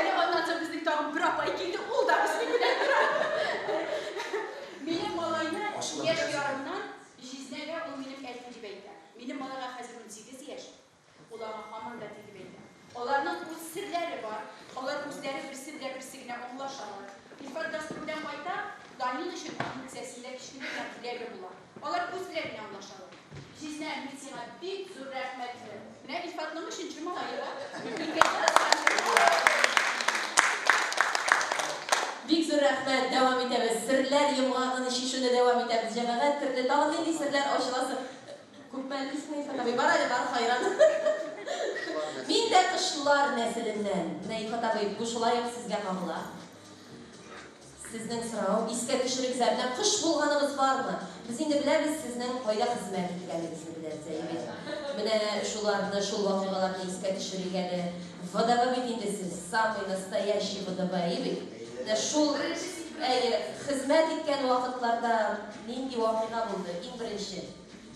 Әле аннан соң безнең тагын бер апай килде, ул да безнең белән тора. Минем малайны
Ачылып
яшь
бетәсең.
ярымнан җизнәгә ул минем әти дип әйтә. Минем малайга хәзер 18 яшь. Ул аңа һаман да әти дип әйтә. Аларның үз серләре бар. Алар үзләре берсе белән берсе генә аңлашалар. Илфат гастрольдән кайта, Данил өчен аның кесәсендә кечкенә генә бүләге була. Алар үзләре генә аңлашалар. Җизнә, мин сиңа бик зур рәхмәтле. Менә Илфатның өченче малае бар.
Бик зур рәхмәт, дәвам итәбез. Серләр йомгагын чишүне дәвам итәбез. Җәмәгать, төрле тагын нинди серләр ачыласы? Күпме әле дисеңме, Илфат абый? Бар әле, бар, хайран. Мин дә кошлар нәселеннән. Менә Илфат абый, бу шулай ук сезгә кагыла. Сезнең сорау, искә төшерегез әле, менә кош булганыгыз бармы? Без инде беләбез сезнең кайда хезмәт иткәнегезне беләбез, әйе бит. Менә шуларны, шул вакыйгаларны искә төшерик әле. ВДВ бит инде сез, самый настоящий ВДВ, әйе бит? Менә шул, әйе, хезмәт иткән вакытларда нинди вакыйга булды? Иң беренче,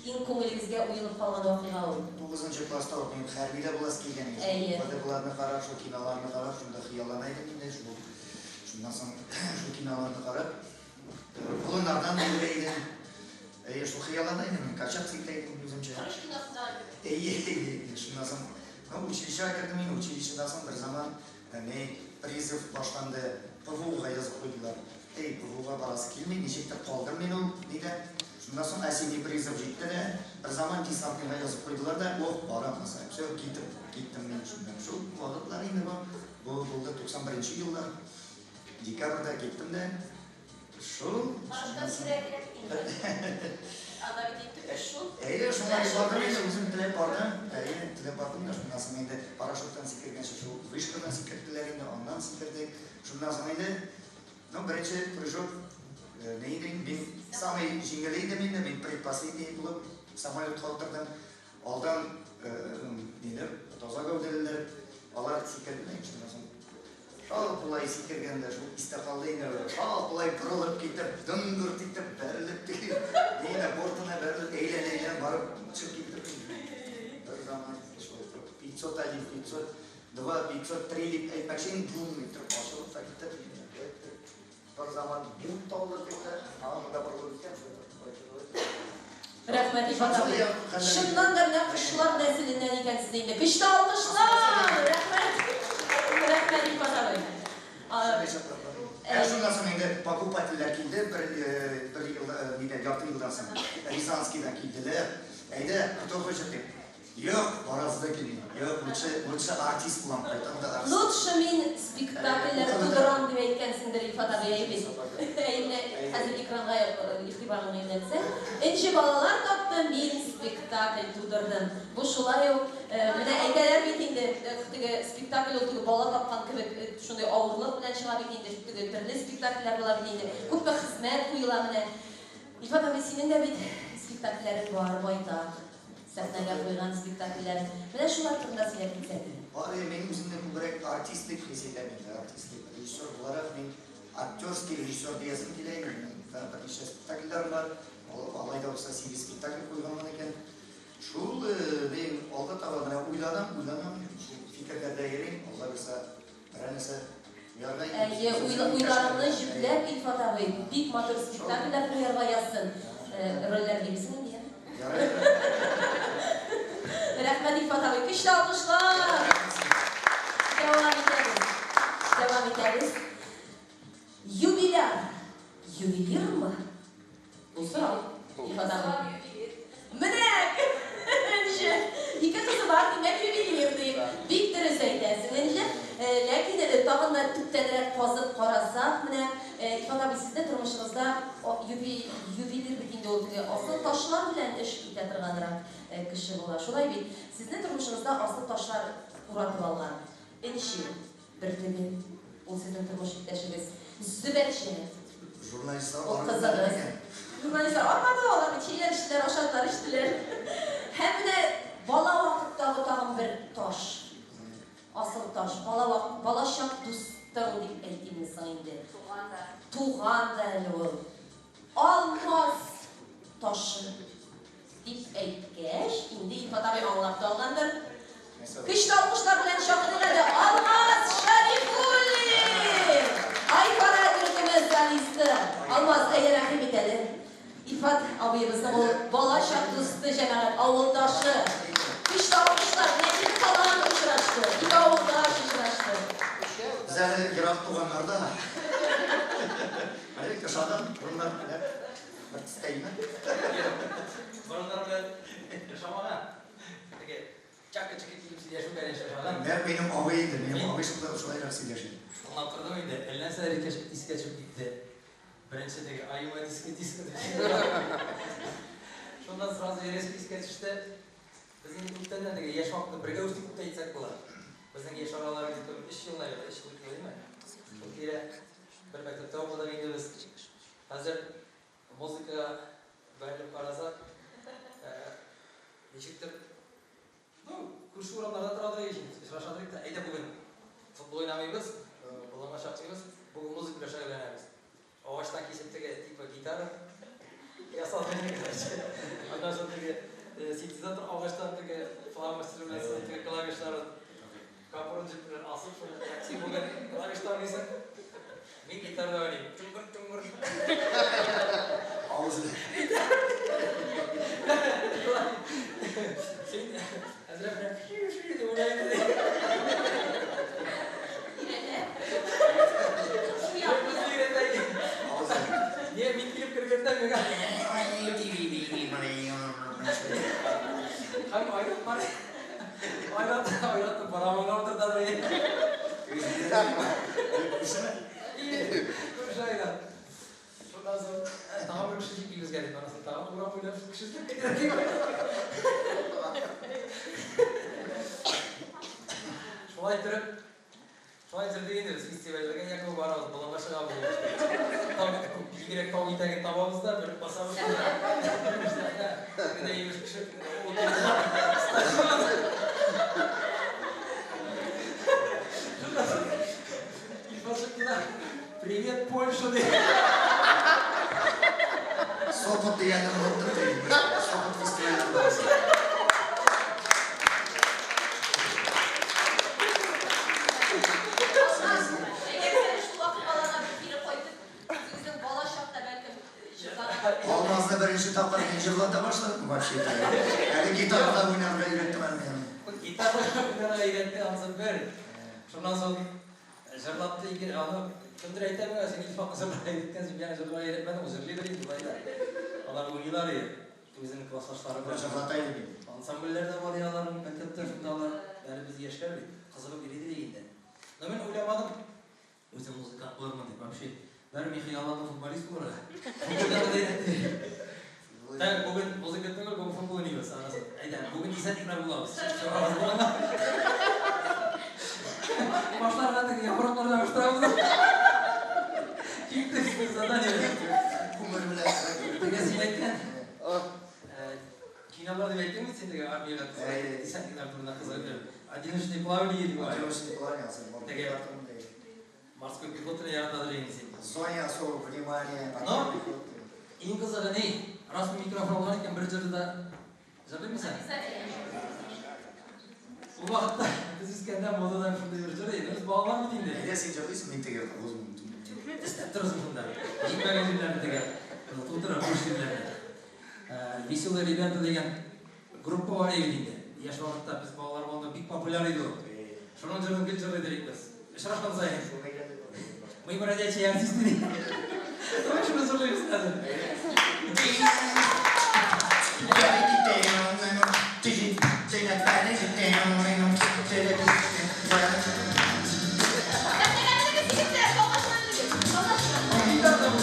иң күңелегезгә уелып калган вакыйга ул.
Тугызынчы класста ук минем хәрбидә буласы килгән иде.
Әйе.
ВДВларны карап, шул киноларны карап, шунда хыяллана идем инде, шул. Шуннан соң шул киноларны карап, колыннардан йөгерә идем. Әйе, шул хыяллана идем, мин качак сикерә идем үземчә.
Корыч киносында
Әйе, әйе, шуннан соң, ну, училищега кердем мин, училищедан соң бер заман ни призыв башланды, ПВУга язып куйдылар. Эй, ПВУга барасы килми, ничектер калдым мин ул нидә. Шуннан соң осенний призыв җитте дә, бер заман десантныйга язып куйдылар да, ох, барам, все, китеп киттем мин шунда. Шул вакытлар инде бу. Бу булды 91 еллар. Декабрьдә киттем дә. Шул.
Парашюттан сикерә кирәк инде. Анда бит инде төп эш шул.
Әйе, шуннан бардым инде, үзем теләп бардым. Әйе, теләп бардым да, шуннан соң инде парашюттан сикергәнче шул вышкадан сикерттеләр инде, аннан сикердек. Шуннан соң инде, ну, беренче прыжок не иде, мин самый җиңеле идем инде, мин предпоследний булып самолетка утырдым. Алдан ниләр, таза гәүдәлеләр, алар сикерделәр, шуннан соң шалкулай сикергәндә шул истә калды инде, шалкулай борылып китеп, дыңгырт итеп бәрелеп теге, нинә бортына бәрелеп, әйләнә-әйләнә барып төшеп киттем. Бер заман шулай торып, 501, 502, 503 дип әйтмәкче идем, бум итеп ачылып та китте. Бер заман бум тавышы китте, тагын монда борылып киткән, шулай торып.
Рәхмәт, Илфат абый. Чыннан да менә кошлар нәселеннән икәнсез инде. Көчле алкышлар! Рәхмәт. Рәхмәт, Илфат абый.
Ә шуннан соң инде покупательләр килде, бер бер ел, нидә, ярты елдан соң. Рязанскийдан килделәр. Әйдә, кто хочет дип. Юк, барасы да килми. Юк, лучше, лучше артист булам, кайтам да артист.
Лучше мин спектакльләр тудырам дип әйткәнсеңдер, Илфат абый, әйе бит? Әйе, менә хәзер экранга игътибарыңны юнәлтсәң. Энҗе балалар тапты, мин спектакль тудырдым. Бу шулай ук, менә әйтәләр бит инде, теге спектакль ул теге бала тапкан кебек, шундый авырлык белән чыга бит инде, теге төрле спектакльләр була бит инде. Күпме хезмәт куела менә. Илфат абый, синең дә бит спектакльләрең бар, байтак. Сәхнәгә куйган спектакльләрең. Менә шулар турында сөйләп китсәң иде.
Бар, мин үземне күбрәк артист дип хис итәм инде, артист дип. Режиссер буларак мин актерский режиссер диясем килә инде. Минем берничә спектакльләрем бар. Алай да булса 8 спектакль куйганмын икән. Шул мин алга таба менә уйланам, уйланам, шул фикерләрдә йөрим. Алла бирсә, берәр нәрсә куярга инде.
Әйе, уйларыңны җөпләп, Илфат абый, бик матур спектакльләр куярга язсын. Рольләр бирсен инде, я. Рәхмәт, Илфат абый. Көчле алкышлар! Дәвам итәбез. Дәвам итәбез. Юбиляр. Ювелирмы? Бу сорау. Илфат абый. Менә! Энҗе. Ике кызы бар, димәк, ювелир дип. Бик дөрес әйтәсең, Энҗе. Ләкин тагын да төптәнрәк казып карасак, менә Илфат абый, сезне тормышыгызда ювелир бит инде ул теге асыл ташлар белән эш итә торганрак кеше була. Шулай бит. Сезне тормышыгызда асыл ташлар уратып алган. Энҗе бөртеге. Ул сезнең тормыш иптәшегез. Зөбәрҗәт.
Журналистлар
Ул кызыгыз. Журналистлар армады, алар бит чәйләр эчтеләр, ашадылар, эчтеләр. Һәм менә бала вакыттагы тагын бер таш. Асыл таш. Бала вак, балачак дустың дип әйтимме соң инде.
Туган да.
Туган да әле ул. Алмаз ташы дип әйткәч, инде Илфат абый аңлап та алгандыр. Көчле алкышлар белән чакырыйк әле Алмаз Шәрифуллин! Айфара төркеме солисты. Алмаз, әйдә рәхим ит әле. Илфат абыебызның ул балачак дусты, җәмәгать, авылдашы. Көчле алкышлар, менә ике талант очрашты, ике авылдаш очрашты.
Без әле ерак туганнар да. Әле ошадым, борыннар белән бер төстә име?
Борыннар белән ошамаган. Теге чакка-чакка килеп сөйләшү белән ошаган.
Нәкъ минем абый инде, минем абый шунда шулайрак сөйләшә.
Тыңлап тордым инде, әллә нәрсәләр искә төшеп китте. Беренче теге аюма диско диско дип. Шуннан сразу резко искә төште. Без инде күптәннән теге яшь вакытта бергә үстек дип тә әйтсәк була. Безнең яшь аралары где-то 3 ел, наверное, 3 ел димме? Шул тирә бер мәктәптә укыдык инде без. Хәзер музыкага бәрелеп карасак, ничектер, ну, күрше урамнарда торабыз ич, очрашадык та, әйдә бүген футбол уйнамыйбыз, болынга чакмыйбыз, бүген музыка белән шөгыльләнәбез. Агачтан кисеп теге типа гитара ясадык, короче. Аннан соң теге синтезатор агачтан теге фломастер белән сызып теге клавишларын капрон җеп белән асып, шуны син бүген клавишлар уйныйсың, мин гитарада уйныйм. Туңгыр, туңгыр.
Авызы.
Син әзрәк менә фью-фью дип уйныйсың.
Өйрәтә.
Авызы.
Не, мин килеп кергәндә миңа һәм Айрат бар. Айрат, Айратны барабанга утыртады.
Күршеме?
Күрше Айрат. Шуннан соң тагын бер кеше җитми дип, анасын тагын урам буйлап кеше эзләп китә. Шулай иттереп, шулай иттердек инде без фестивальләргә якын барабыз, болынга чыгабыз. Тау, биегрәк тау итәген табабыз да, менеп басабыз. Менә имеш кеше утырды. Стадион. Шуннан соң Илфат чыкты да, «Привет, Польша!» ди.
Сопот дигәнне оныттым ди. Сопот фестиваленә барабыз.
Алмаз, әгәр сән шул вакыйгаларга бер кире кайтып, үзегезнең бала чакта бәлкем җырлаган.
Алмазны беренче тапкыр мин җырлата башладым вообще-то. Әле гитарада уйнарга өйрәттем әле мин.
Гитарада уйнарга өйрәтте, анысы бер. Шуннан соң җырлатты ике, аны кемдер әйтә миңа, син Илфакны җырларга өйрәткәнсең, мин җырларга өйрәтмәдем, ул җырлыйдыр инде болай да. Алар уйныйлар иде, үзенең классташлары белән.
Җырлата иде мин.
Ансамбльләр дә бар иде аларның мәктәптә, шунда алар, әле без яшьләр бит, кызыгып йөри идек инде. Но мин уйламадым, үзем музыкант булырмын дип, вообще. Бәр мин хыялландым футболист булырга. Футболда да өйрәтте. Так, бүген музыка түгел, бүген футбол уйныйбыз. Анасы, әйдә, бүген десантниклар булабыз. Чыгабыз болынга. Башларга теге яфраклар ябыштырабыз. Киттек задание.
Күмер белән.
Теге син әйткән. Кинолар дип әйттең бит син теге армиягә десантниклар турында кызыгып йөреп. Одиночное плавание дип.
Одиночное плавание,
Теге морской пехотаны яратадыр инде син.
Зоне особого внимания.
Но иң кызыгы ни? Раз микрофон алган икән, бер җырды да җырлыймы син? Ул вакытта без үскәндә модадан шундый бер җыр иде. Без балалар бит инде.
Әйдә син җырлыйсың, мин теге авызым.
Эстәп торасың шунда. Җитмәгән җирләрне теге тутырып буш җирләрне. Веселые ребята дигән группа бар иде инде. Яшь вакытта без балалар булганда бик популяр иде ул. Шуның җырын гел җырлый идек без. Очрашкан саен. Мы бродячие артисты. Давай шуны җырлыйбыз хәзер.
Сәхнәгә менегез, егетләр, тауга менегез. Тауга
Гитарда бу.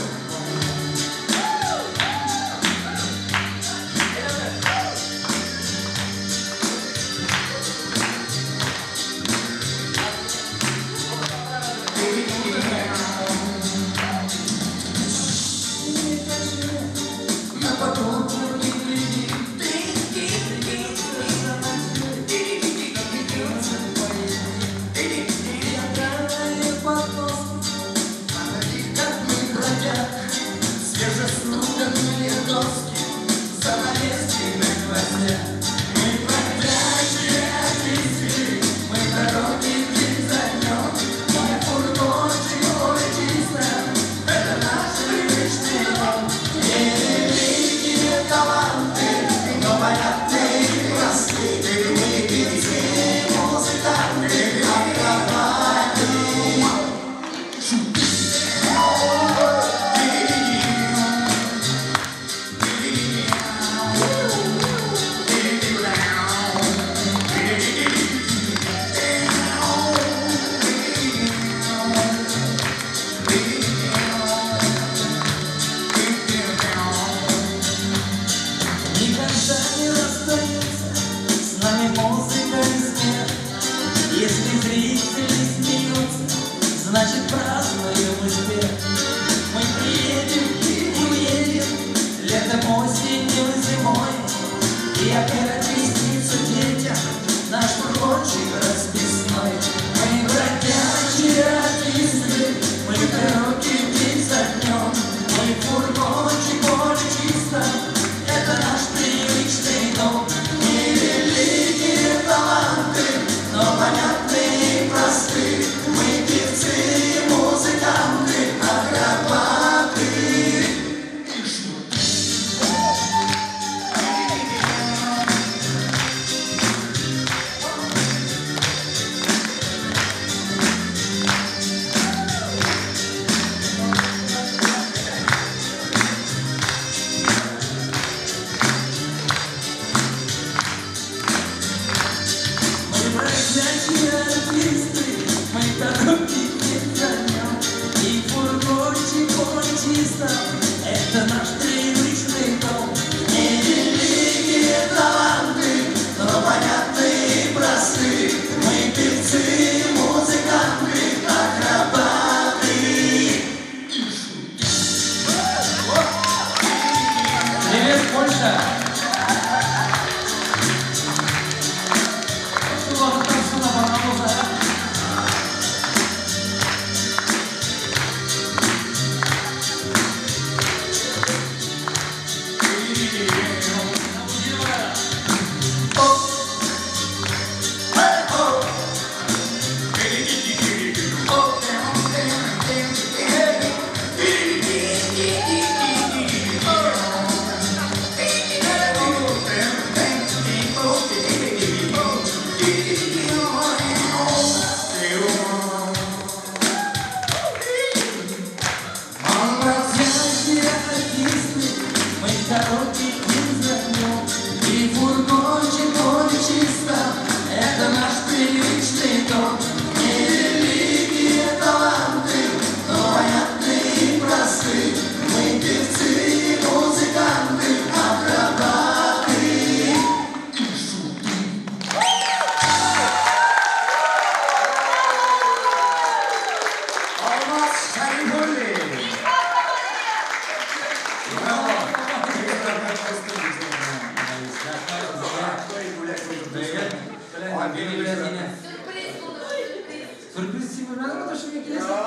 Сюрприз булды, сюрприз. Сюрприз син белмәдеңме, то, что мин киләсең?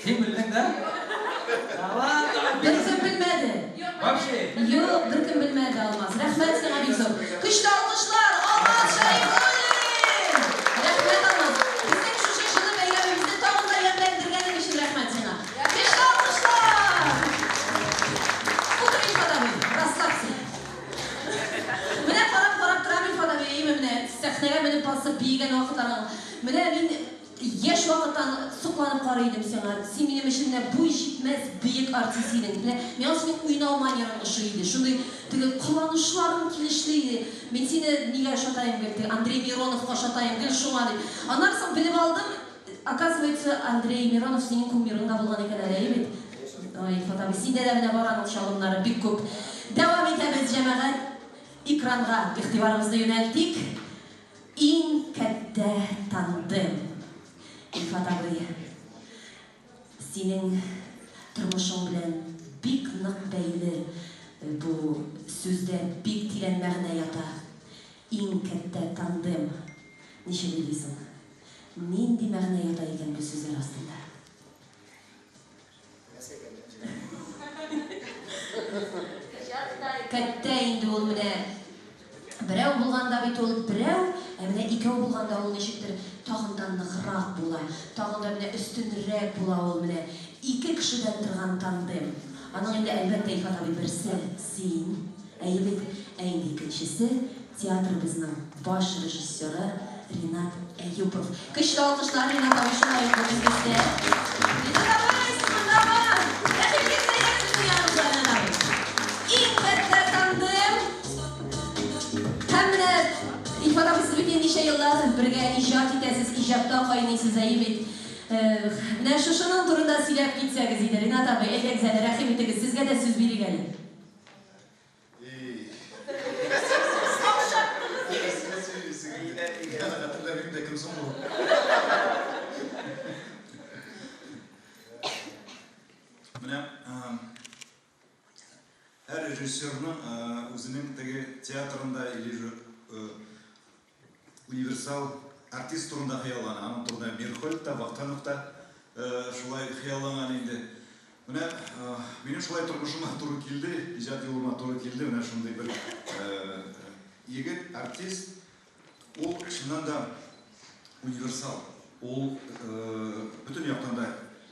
Син белдең, да?
Беркем белмәде.
Вообще.
Юк, беркем белмәде, Алмаз. Рәхмәт сиңа бик зур. Көчле алкышлар, Алмаз Шәрифуллин! Рәхмәт, Алмаз. Безнең шушы җылы бәйрәмебезне тагын да ямьләндергәнең өчен рәхмәт сиңа. Көчле алкышлар! Утыр, Илфат абый, расслабься. Менә карап-карап торам, Илфат абый, әйеме, менә сәхнәгә менеп басып биегән вакытларың. Менә мин яшь вакыттан сокланып карый идем сиңа. Син минем өчен менә буй җитмәс бөек артист идең. Менә миңа синең уйнау манераң ошый иде. Шундый теге кыланышларың килешле иде. Мин сине нигә ошатаем гел, теге Андрей Мироновка ошатаем гел шуңа дип. Аннан соң белеп алдым, оказывается, Андрей Миронов синең кумирың да булган икән әле, әйе бит? Ой, Илфат абый, синдә дә менә бар аның чалымнары бик күп. Дәвам итәбез, җәмәгать. Экранга игътибарыбызны юнәлтик. Иң кәттә тандем. Илфат абый, синең тормышың белән бик нык бәйле бу сүздә бик тирән мәгънә ята. Иң кәттә тандем. Ничек уйлыйсың? Нинди мәгънә ята икән бу сүзләр астында? Кәттә инде ул менә берәү булганда бит ул берәү, ә менә икәү булганда ул ничектер тагын да ныграк була, тагын да менә өстенрәк була ул менә ике кешедән торган тандем. Аның инде әлбәттә, Илфат абый, берсе син, әйе бит, ә инде икенчесе театрыбызның баш режиссеры Ринат Әюпов. Көчле алкышлар Ринат абый шулай ук бүген бездә. Ринат абый, сез мондамы? Рәхим итегез, әйдәгез безнең яныбызга, Ринат абый. Иң кәттә тандем. Һәм менә Илфат абый, сез бит инде ничә еллар бергә иҗат итәсез, иҗатта кайныйсыз, әйе бит. Менә шушының турында сөйләп китсәгез иде, Ринат абый, әйдәгез әле, рәхим итегез, сезгә дә сүз бирик әле.
Хәтерләмим дә, кем соң бу? Менә һәр режиссерның үзенең теге театрында или же универсал артист турында хыяллана. Аның турында Мирхольд та, Вахтанов та шулай хыялланган инде. Менә минем шулай тормышыма туры килде, иҗат юлыма туры килде менә шундый бер егет, артист. Ул чыннан да универсал. Ул бөтен яктан да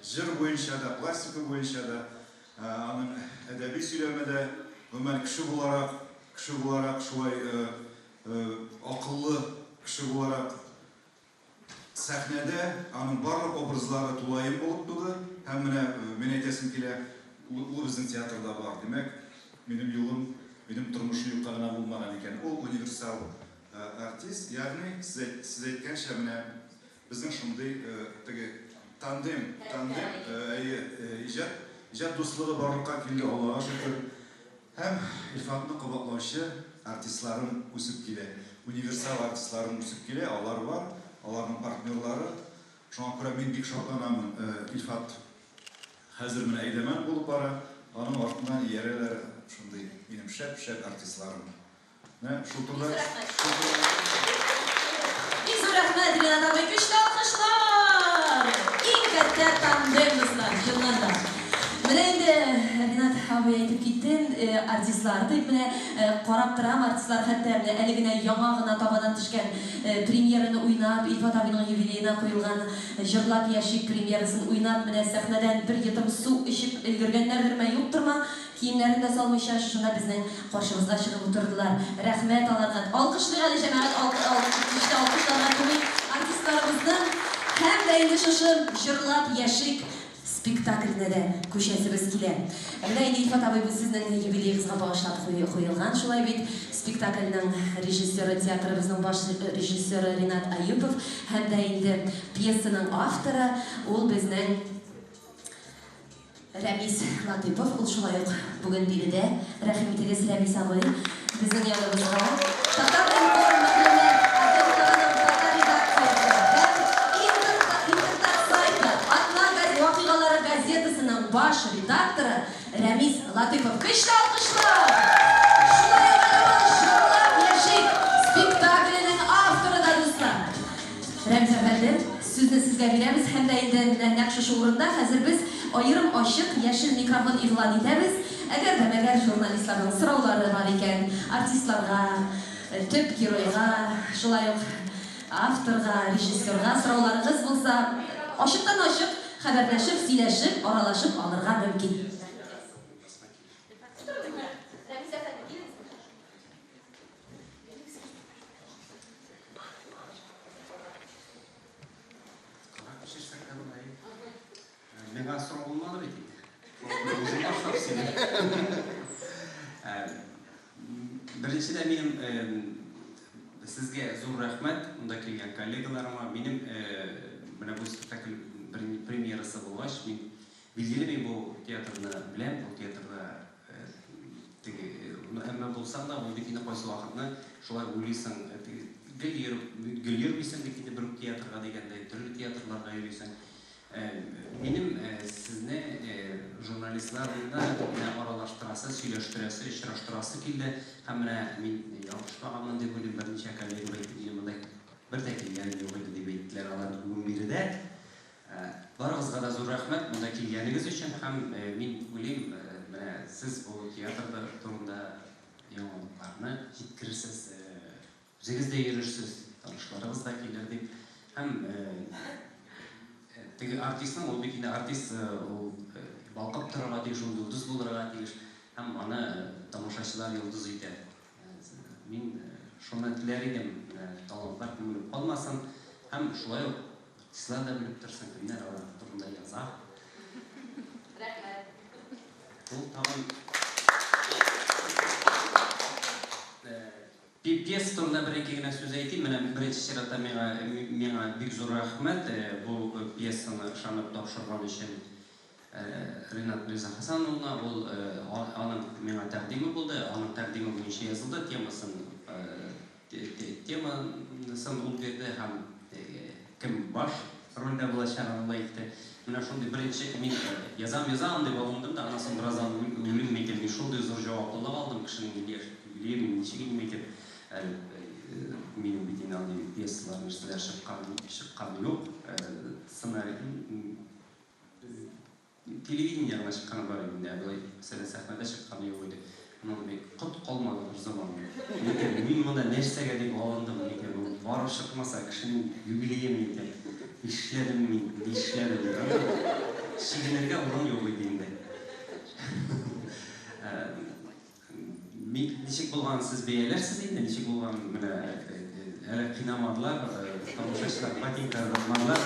җыр буенча да, пластика буенча да, аның әдәби сөйләме дә, гомумән кеше буларак, кеше буларак шулай акыллы кеше буларак сәхнәдә аның барлык образлары тулаем булып туды. Һәм менә мин әйтәсем килә, ул безнең театрда бар. Димәк, минем юлым, минем тормышым юкка гына булмаган икән. Ул универсал артист, ягъни сез әйткәнчә, менә безнең шундый теге тандем, тандем, әйе, иҗат, иҗат дуслыгы барлыкка килде, Аллага шөкер. Һәм Илфатны кабатлаучы артистларым үсеп килә. Универсал артистларым үсеп килә, алар бар, аларның партнерлары. Шуңа күрә мин бик шатланамын, Илфат хәзер менә әйдәмән булып бара, аның артыннан иярәләр шундый минем шәп-шәп артистларым. Менә шул турыда.
Бик зур рәхмәт, Ринат абый. Көчле алкышлар! Иң кәттә тандем, дуслар, чыннан да. Менә инде Ринат абый әйтеп китте, артистлар дип, менә карап торам, артистлар хәтта менә әле генә яңа гына табадан төшкән премьераны уйнап, Илфат абыйның юбилеена куелган Җырлап яшик премьерасын уйнап, менә сәхнәдән бер йотым су эчеп өлгергәннәрдерме, юктырмы, Киемнәрен дә салмыйча, шушында безнең каршыбызга чыгып утырдылар. Рәхмәт аларга. Алкышлыйк әле, җәмәгать, көчле алкышларга күмик артистларыбызны. Һәм дә инде шушы Җырлап яшик спектакленә дә күчәсебез килә. Менә инде, Илфат абый, бу сезнең юбилеегызга багышлап куелган, шулай бит? Спектакльнең режиссеры, театрыбызның баш режиссеры Ринат Аюпов һәм дә инде пьесаның авторы, ул безнең Рәмис Латыйпов, ул шулай ук бүген биредә. Рәхим итегез, Рәмис абый, безнең яныбызга. Татар-информ мәгълүмат агентлыгының татар редакциясе һәм интертат сайты Атна вакыйгалары газетасының баш редакторы Рәмис Латыйпов. Көчле алкышлар! Шулай ук әле ул Җырлап яшик спектакленең авторы. Рәмис әфәнде, сүзне сезгә бирәбез һәм дә инде менә нәкъ шушы урында хәзер без аерым ачык яшел микрофон игълан итәбез. Әгәр дә мәгәр журналистларның сораулары бар икән, артистларга, төп геройга, шулай ук авторга, режиссерга сорауларыгыз булса, ачыктан-ачык хәбәрләшеп, сөйләшеп, аралашып алырга мөмкин. Рәмис әфәнде, килегез.
Карап пешерсәк тә була. Миңа сорау булмады бит инде. Үзем башлап сөйлим. Беренчедән минем сезгә зур рәхмәт, монда килгән коллегаларыма. Минем менә бу спектакль премьерасы булгач, мин билгеле мин бу театрны беләм, бу театрда Теге, әмма булсаң да, ул бит инде кайсы вакытны шулай уйлыйсың, теге, гел йөреп, гел йөрмисең бит инде бер үк театрга дигәндәй, төрле театрларга йөрисең. Минем сезне, журналистларны менә аралаштырасы, сөйләштерәсе, очраштырасы килде. Һәм менә мин ялгышмаганмын дип уйлыйм, берничә коллегам әйтте, минем монда бер дә килгәнем юк иде дип әйттеләр алар бүген биредә. Барыгызга да зур рәхмәт монда килгәнегез өчен һәм мин уйлыйм, менә сез бу театр турында яңалыкларны җиткерерсез, үзегез дә йөрерсез, танышларыгыз да килер дип. Һәм теге артистның, ул бит инде артист, ул балкып торырга тиеш, ул йолдыз булырга тиеш һәм аны тамашачылар йолдыз итә. Мин шуны теләр идем, менә талантлар күмелеп калмасын һәм шулай ук Артистлар да белеп торсын, кемнәр алар турында яза.
Рәхмәт.
Ул тагын пьеса турында бер-ике генә сүз әйтим. Менә беренче чиратта миңа миңа бик зур рәхмәт бу пьесаны ышанып тапшырган өчен Ринат Мирзахасан улына. Ул аның миңа тәкъдиме булды, аның тәкъдиме буенча язылды, темасын Темасын ул бирде һәм кем баш рольдә булачагын ул әйтте. Менә шундый беренче мин язам, язам дип алындым да, аннан соң бераздан уйлыйм микән, мин шундый зур җаваплылык алдым, кешенең 50 яшьлек юбилее, мин ничек инде микән, әле минем бит инде андый пьесалар, нәрсәләр чыккан, чыкканы юк, сценарий Телевидениегә генә чыкканы бар иде инде, ә болай, мәсәлән, сәхнәдә чыкканы юк иде. Аннан бик кот калмады бер заман. Мин әйтәм, мин монда нәрсәгә дип алындым, мин әйтәм, бу барып чыкмаса, кешенең юбилее, мин әйтәм, нишләдем мин, нишләдем? Чигенергә урын юк иде инде. Мин ничек булганын сез бәяләрсез инде, ничек булганын менә әле кыйнамадылар, тамашачылар ботинка ыргытмадылар.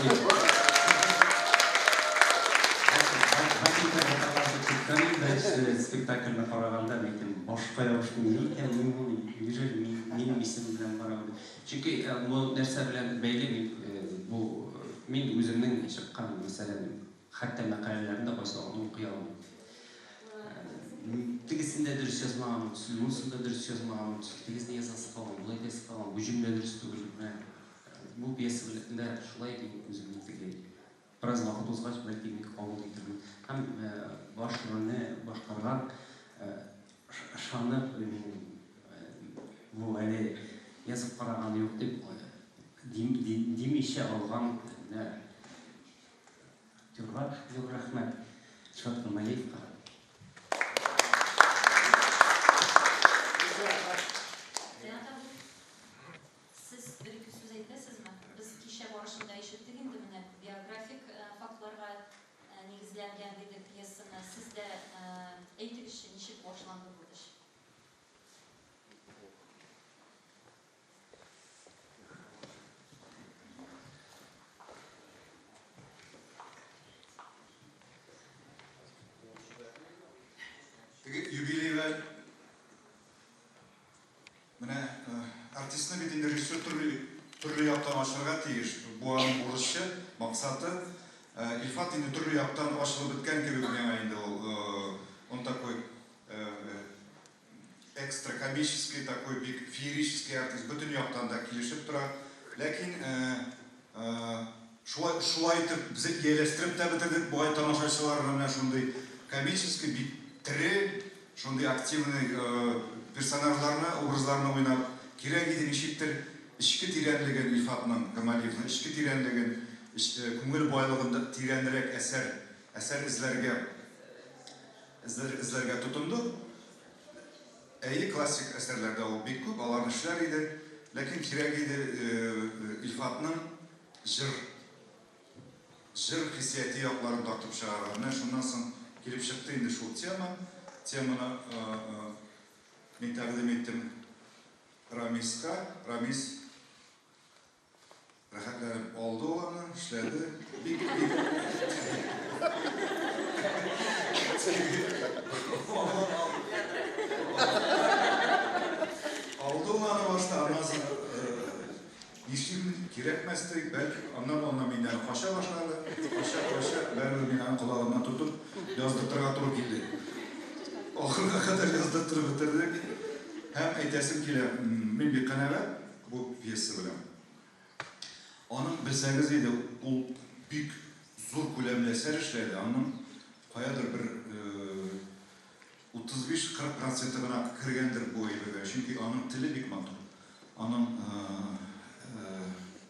Ботинка ыргыталар дип көткән идем, беренче спектакльне караганда, мин әйтәм, башка ябышты, ни икән, ни бу, неужели минем исемем белән бара бу дип. Чөнки бу нәрсә белән бәйле, мин бу мин үземнең чыккан, мәсәлән, Хәтта мәкаләләрне дә кайсы вакытны укый алмыйм. Тегесен дә дөрес язмаганмын төсле, монысын да дөрес язмаганмын төсле, тегесен язасы калган, болай итәсе калган, бу җөмлә дөрес түгел. Менә бу пьеса белән дә шулай мин үземне теге бераз вакыт узгач, бәлки мин кабул итермен. Һәм баш рольне башкарган ышанып, мин бу әле язып караганы юк дип димичә алган менә Актерлар, зур рәхмәт Илшат Камалиевка.
Ренат абый, сез бер-ике сүз әйтәсезме? Без кичә барышында ишеттек инде менә биографик фактларга нигезләнгән диде пьесаны. Сез дә әйтегезче, ничек башланды бу эш?
Теге юбилейга менә артистны бит инде режиссер төрле төрле яктан ачырга тиеш. Бу аның бурычы, максаты. Илфат инде төрле яктан ачылып беткән кебек миңа инде ул. Он такой Экстра комический такой бик феерический артист, бөтен яктан да килешеп тора. Ләкин шулай шулай итеп без ияләштереп тә бетердек бугай тамашачыларны менә шундый комический, бик тере, шундый активный персонажларны, образларны уйнап. Кирәк иде ничектер. эчке тирәнлеген Илфатның, Камалиевның эчке тирәнлеген, күңел байлыгын тирәнрәк әсәр, әсәр эзләргә эзләргә тотындык. Әйе, классик әсәрләрдә ул бик күп, аларны эшләр иде. Ләкин кирәк иде Илфатның җыр җыр хиссияте якларын тартып чыгарырга. Менә шуннан соң килеп чыкты инде шул тема. Теманы мин тәкъдим иттем Рамиска. Рамис рәхәтләнеп алды ул аны, эшләде. Бик бик Алды ул аны башта, аннан соң нишлим, кирәкмәстер, бәлки, аннан аннан миннән кача башлады. Кача, кача, бәрібір мин аның колагыннан тотып яздыртырга туры килде. Ахырга кадәр яздыртырып бетердек. Һәм әйтәсем килә, мин бик канәгать бу пьеса белән. Аның белсәгез иде, ул бик зур күләмле әсәр эшләде. Аның каядыр бер 35-40 проценты гына кергәндер бу әйбергә. Чөнки аның теле бик матур. Аның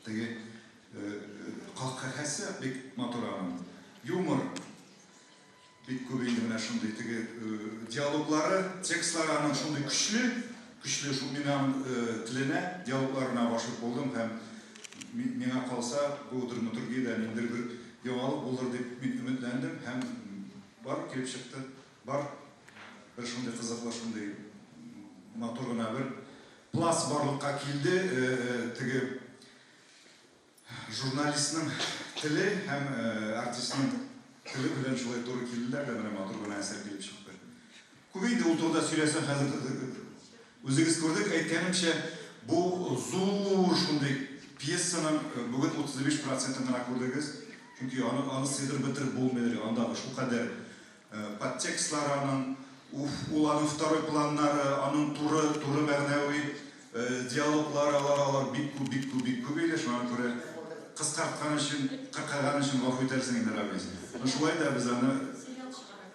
теге кахкахәсе бик матур аның. Юмор бик күп инде менә шундый теге диалоглары, текстлары аның шундый көчле, көчле шул мин аның теленә, диалогларына гашыйк булдым һәм миңа калса бу драматургиядә ниндидер бер яңалык булыр дип мин өметләндем һәм бар килеп чыкты. Бар бер шундый кызыклы, шундый матур гына бер пласт барлыкка килде, теге журналистның теле һәм артистның теле белән шулай туры килделәр дә, менә матур гына әсәр килеп чыкты. Күп инде ул турыда сөйләсәң, хәзер үзегез күрдек, әйткәнемчә, бу зур шундый пьесаның бүген 35 процентын гына күрдегез, чөнки аны, аны сыйдырып бетереп булмыйдыр, андагы шулкадәр подтекстлары аның, уф, ул аның второй планнары, аның туры, туры мәгънәви диалоглары, алар, алар бик күп, бик күп, бик күп иде. Шуңа күрә кыскарткан өчен, кыркаган өчен гафу итәрсең инде, Рамис. Но шулай да без аны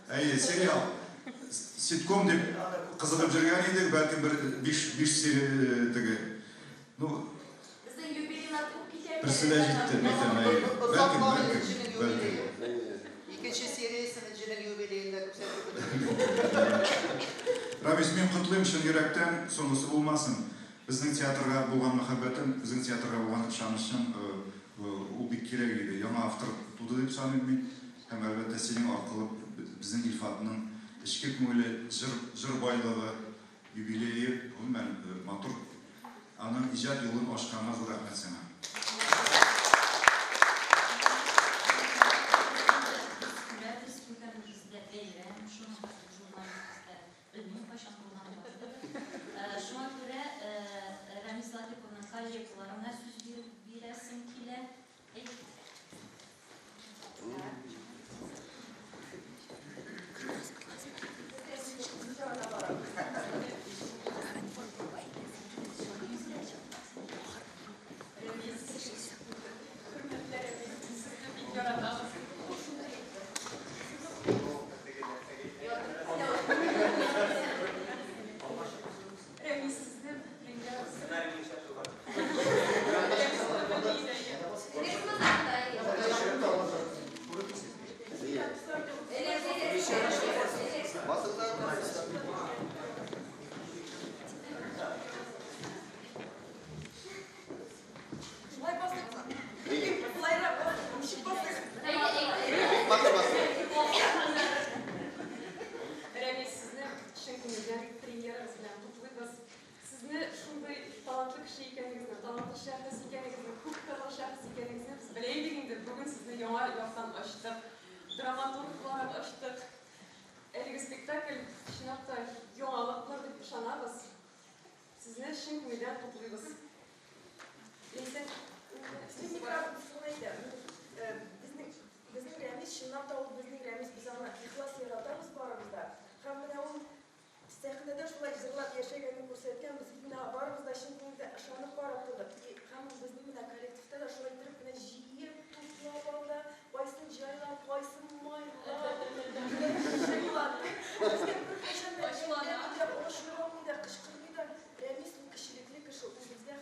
Әйе, сериал. Ситком дип кызыгып йөргән идек, бәлкем бер 5 5 серия теге. Ну,
Безнең юбилейлар күп китә.
Берсе дә җитте, әйтәм, әйе. Бәлкем, бәлкем, бәлкем.
Икенче сериясен Энҗенең юбилеенда күрсәтеп.
Рамис, мин котлыйм чын йөрәктән, соңгысы булмасын. Безнең театрга булган мәхәббәтең, безнең театрга булган ышанычың, ул бик кирәк иде. Яңа автор туды дип саныйм мин. Һәм әлбәттә синең аркылы безнең Илфатның эчке күңеле, җыр, җыр байлыгы, юбилее, гомумән, матур аның иҗат юлын ачканга зур рәхмәт сиңа.
Күрәбез, күргәнебездә бәйрәм, шуның хәтле журналыбызда белмим кайчан булган бардыр. Шуңа күрә Рәмис Латыйповның коллегаларына сүз бирәсем килә. Әйдә.
Хөрмәтле Рәмис, сезне бик яратабыз. Рәмис, сезне премьерасы. Шулай бастык. Болайрак, ничек бастык? Рәмис, сезне чын күңелдән премьерагыз белән котлыйбыз. Сезне шундый талантлы кеше икәнегезне, талантлы шәхес икәнегезне, күп кырлы шәхес икәнегезне без белә идек инде. Бүген сезне яңа яктан ачтык. Драматург буларак ачтык. Әлеге спектакль чынлап та яңалык булыр дип ышанабыз. Сезне чын күңелдән котлыйбыз. Ләйсән,
Безнең безнең Рәмис чынлап та ул безнең Рәмис, без аны ихлас яратабыз барыбыз да. Һәм менә ул сәхнәдә шулай җырлап яшәгәнен күрсәткән, без бит менә барыбыз да чын күңелдән ышанып карап тордык. И һәм ул безнең менә коллективта да шулай иттереп менә җыеп, туплап алды, кайсын җайлап, кайсын майлап, җырлатып. Безгә беркайчан да
Ачулана.
әйтми дә, орышмый да, кычкырмый да. Рәмис ул кешелекле кеше, ул безгә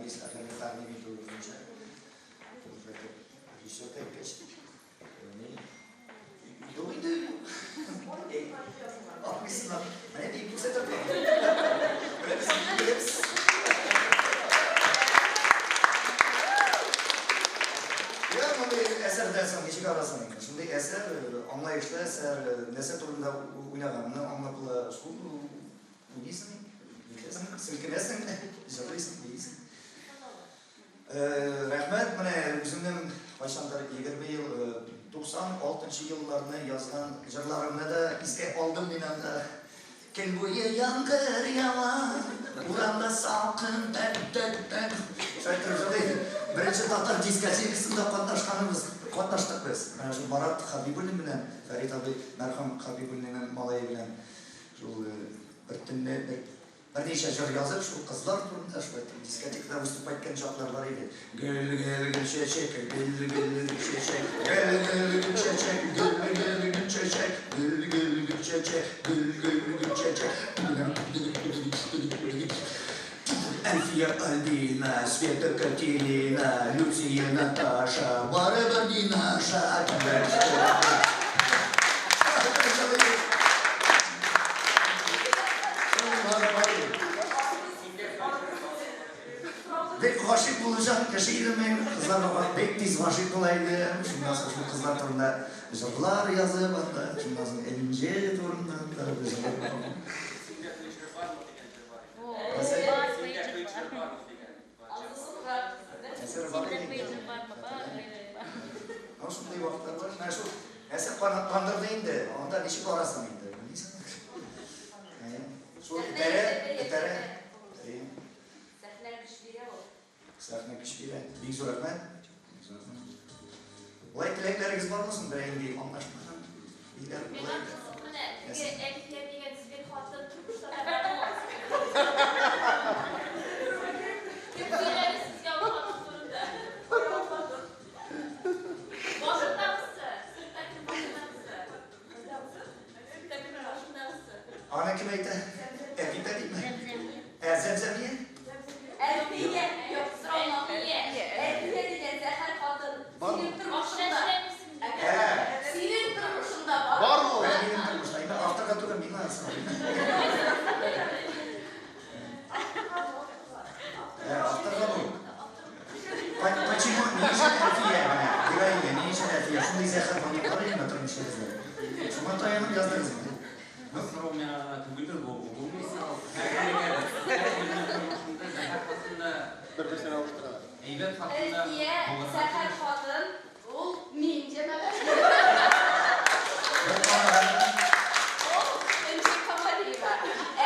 Рамис әфәнде тәкъдим итүе буенча. Режиссер да әйткәч, юк инде. Атмыйсың. Менә дип күрсәтеп. Менә без беләбез. Я мондый әсәрдән соң ничек арасың инде? Шундый әсәр, аңлаешлы әсәр, нәрсә турында уйнаганны аңлап була. Шул уйныйсың, нитәсең, селкенәсең, җырлыйсың, биисең. Рәхмәт, менә үземнең кайчандыр 20 ел, 96 елларны язган җырларымны да искә алдым мин анда. Көн буе яңгыр ява, урамда салкын, тәк-тәк-тәк. Шулай итеп җырлый. Беренче татар дискотекасында катнашканыбыз, катнаштык без. Менә шул Марат Хабибуллин белән, Фәрит абый мәрхүм Хабибуллинның малае белән шул бер төнне бер берничә җыр язып, шул кызлар турында шулай итеп дискотекада выступать иткән чаклар бар иде. Гөл, гөл, гөл чәчәк, гөл, гөл, гөл чәчәк, гөл, гөл, гөл чәчәк, гөл, гөл, гөл чәчәк, гөл, гөл, гөл чәчәк, гөл, гөл, гөл чәчәк. Әлфия, Альбина, Света, Катерина, Люция, Наташа, барыбер не наша. Бик гашыйк булучан кеше идем мин. Кызларга бик тиз гашыйк була идем. Шуннан соң шул кызлар турында җырлар язып анда, шуннан соң Энҗе турында да җырлар.
Синдә пейджер бармы дигән җыр бар иде. Синдә пейджер бармы дигән
Әсәр бар иде. Ана шундый вакытлар бар. Менә шул нәрсә канатландырды инде. Анда ничек барасың инде? Шул этәрә, этәрә.
Сәхнә көч бирә ул.
Сәхнә көч бирә. Бик зур рәхмәт. Бик зур рәхмәт. Болай теләкләрегез бармы соң берәр инде аңлашмаган? Ниләр
Миңа
болай?
кызык менә, теге
Нәрсә?
Әлфия дигән зверь хатын тормышта да бармы? Кем сөйләде сезгә ул хатын турында? Башындагысы, спектакль башындагысы. Спектакль башындагысы.
Аны кем әйтә? Әпипә дипме? Ә, Зәмзәмия?
Әлфия, юк, сорауны.
Әлфия.
Әлфия дигән зәһәр хатын
Бармы?
синең тормышыңда.
Ә.
Синең тормышыңда бар.
Бармы ул? Минем тормышта. Инде авторга түгел, миңа сорау. Ә, авторга бу. Почему? Ни өчен Әлфия менә? Героиня, ни өчен Әлфия? Шундый зәһәр хатын бар идеме тормышыгызда? Шуңа таянып яздыгызмы?
Бу сорау миңа гына түгелдер, бу гомуми сорау. Һәркемгә, һәркемнең тормышында зәһәр хатын да,
Бер-берсен алыштыралар.
әйбәт хатын да
Әлфия,
булырга
зәһәр
тиеш.
хатын, ул мин җәмәгать.
Бер таныган.
Ул Энҗе Камалиева.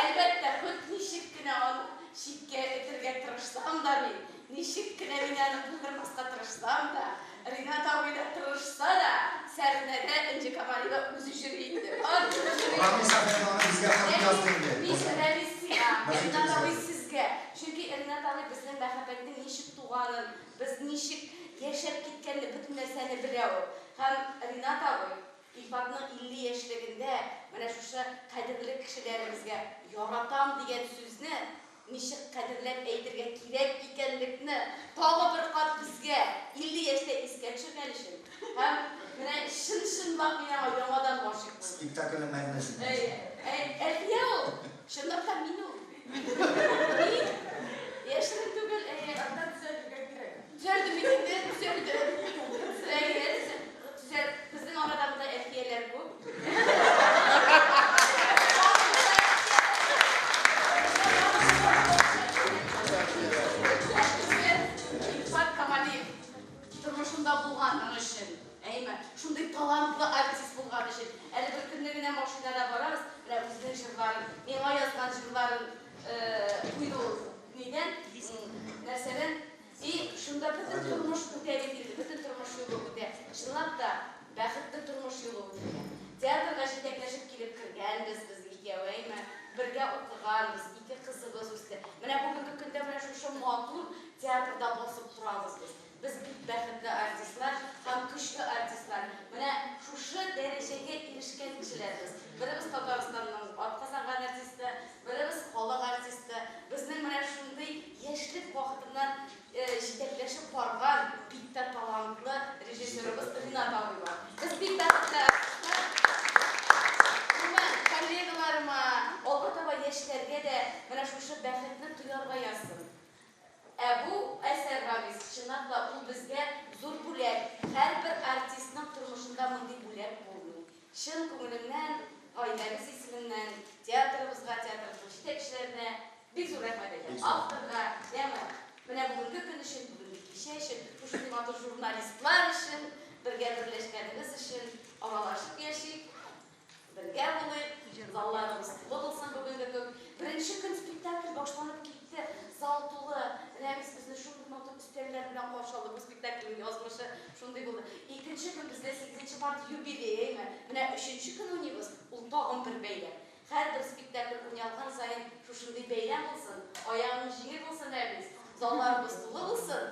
Әлбәттә, хоть ничек кенә аны читкә этәргә тырышсам да мин, ничек кенә мин аны булдырмаска тырышсам да, Ринат абый да тырышса да, сәхнәдә Энҗе Камалиева үзе йөри инде. Бар үзе йөри.
Рамис әфәнде аны безгә хат язды инде.
Мин Рәмис сиңа, Ринат абый
Мәхәббәтебезгә.
сезгә. Чөнки Ринат абый безнең мәхәббәтнең ничек туганын, без ничек яшәп киткәнне, бөтен нәрсәне белә ул. Һәм Ринат абый Илфатның 50 яшьлегендә менә шушы кадерле кешеләребезгә яратам дигән сүзне ничек кадерләп әйтергә кирәк икәнлекне тагы бер кат безгә 50 яшьтә искә төшергән өчен. Һәм менә чын-чынлап мин аңа яңадан гашыйк булдым.
Спектакльнең мәгънәсе.
Әй, әй, Әлфия ул, чынлап та мин ул. Мин яшерен түгел, әйе.
Анда төзәтергә кирәк.
Төзәлде мин инде, төзәлде. Әйе, төзәл. Безнең арада монда Әлфияләр күп. Илфат Камалиев тормышында булганың өчен, әйме, шундый талантлы артист булган өчен. Әле бер көнне генә машинада барабыз, менә үзенең җырларын, миңа язган җырларын куйды ул. Нидән? Нәрсәдән? И шунда бөтен тормыш үтә бит инде, бөтен тормыш юлы үтә. Чынлап та бәхетле тормыш юлы үтелгән. Театрга җитәкләшеп килеп кергәнбез без икәү, әйме, бергә укыганбыз, ике кызыбыз үсте. Менә бүгенге көндә менә шушы матур театрда басып торабыз без. Без бик бәхетле артистлар һәм көчле артистлар. Менә шушы дәрәҗәгә ирешкән кешеләр без. Беребез Татарстанның атказанган артисты, беребез халык артисты. Безнең менә шундый яшьлек вакытыннан
рәхмәт әйтәм. Авторга, яме, менә бүгенге көн өчен, бүгенге кичә өчен, шушындый матур журналистлар өчен, бергә берләшкәнебез өчен аралашып яшик. Бергә булыйк, залларыбыз тулы булсын бүгенге көн. Беренче көн спектакль башланып китте, зал тулы. Рәмис безне шундый матур өстәлләр белән каршы алды. Бу спектакльнең язмышы шундый булды. Икенче көн бездә 8 март юбилейме. Менә өченче көн уйныйбыз, ул тагын бер бәйрәм. Һәрбер спектакль уйналган саен шушындый бәйрәм булсын, аягың җиңел булсын, Рәмис, залларыбыз тулы булсын.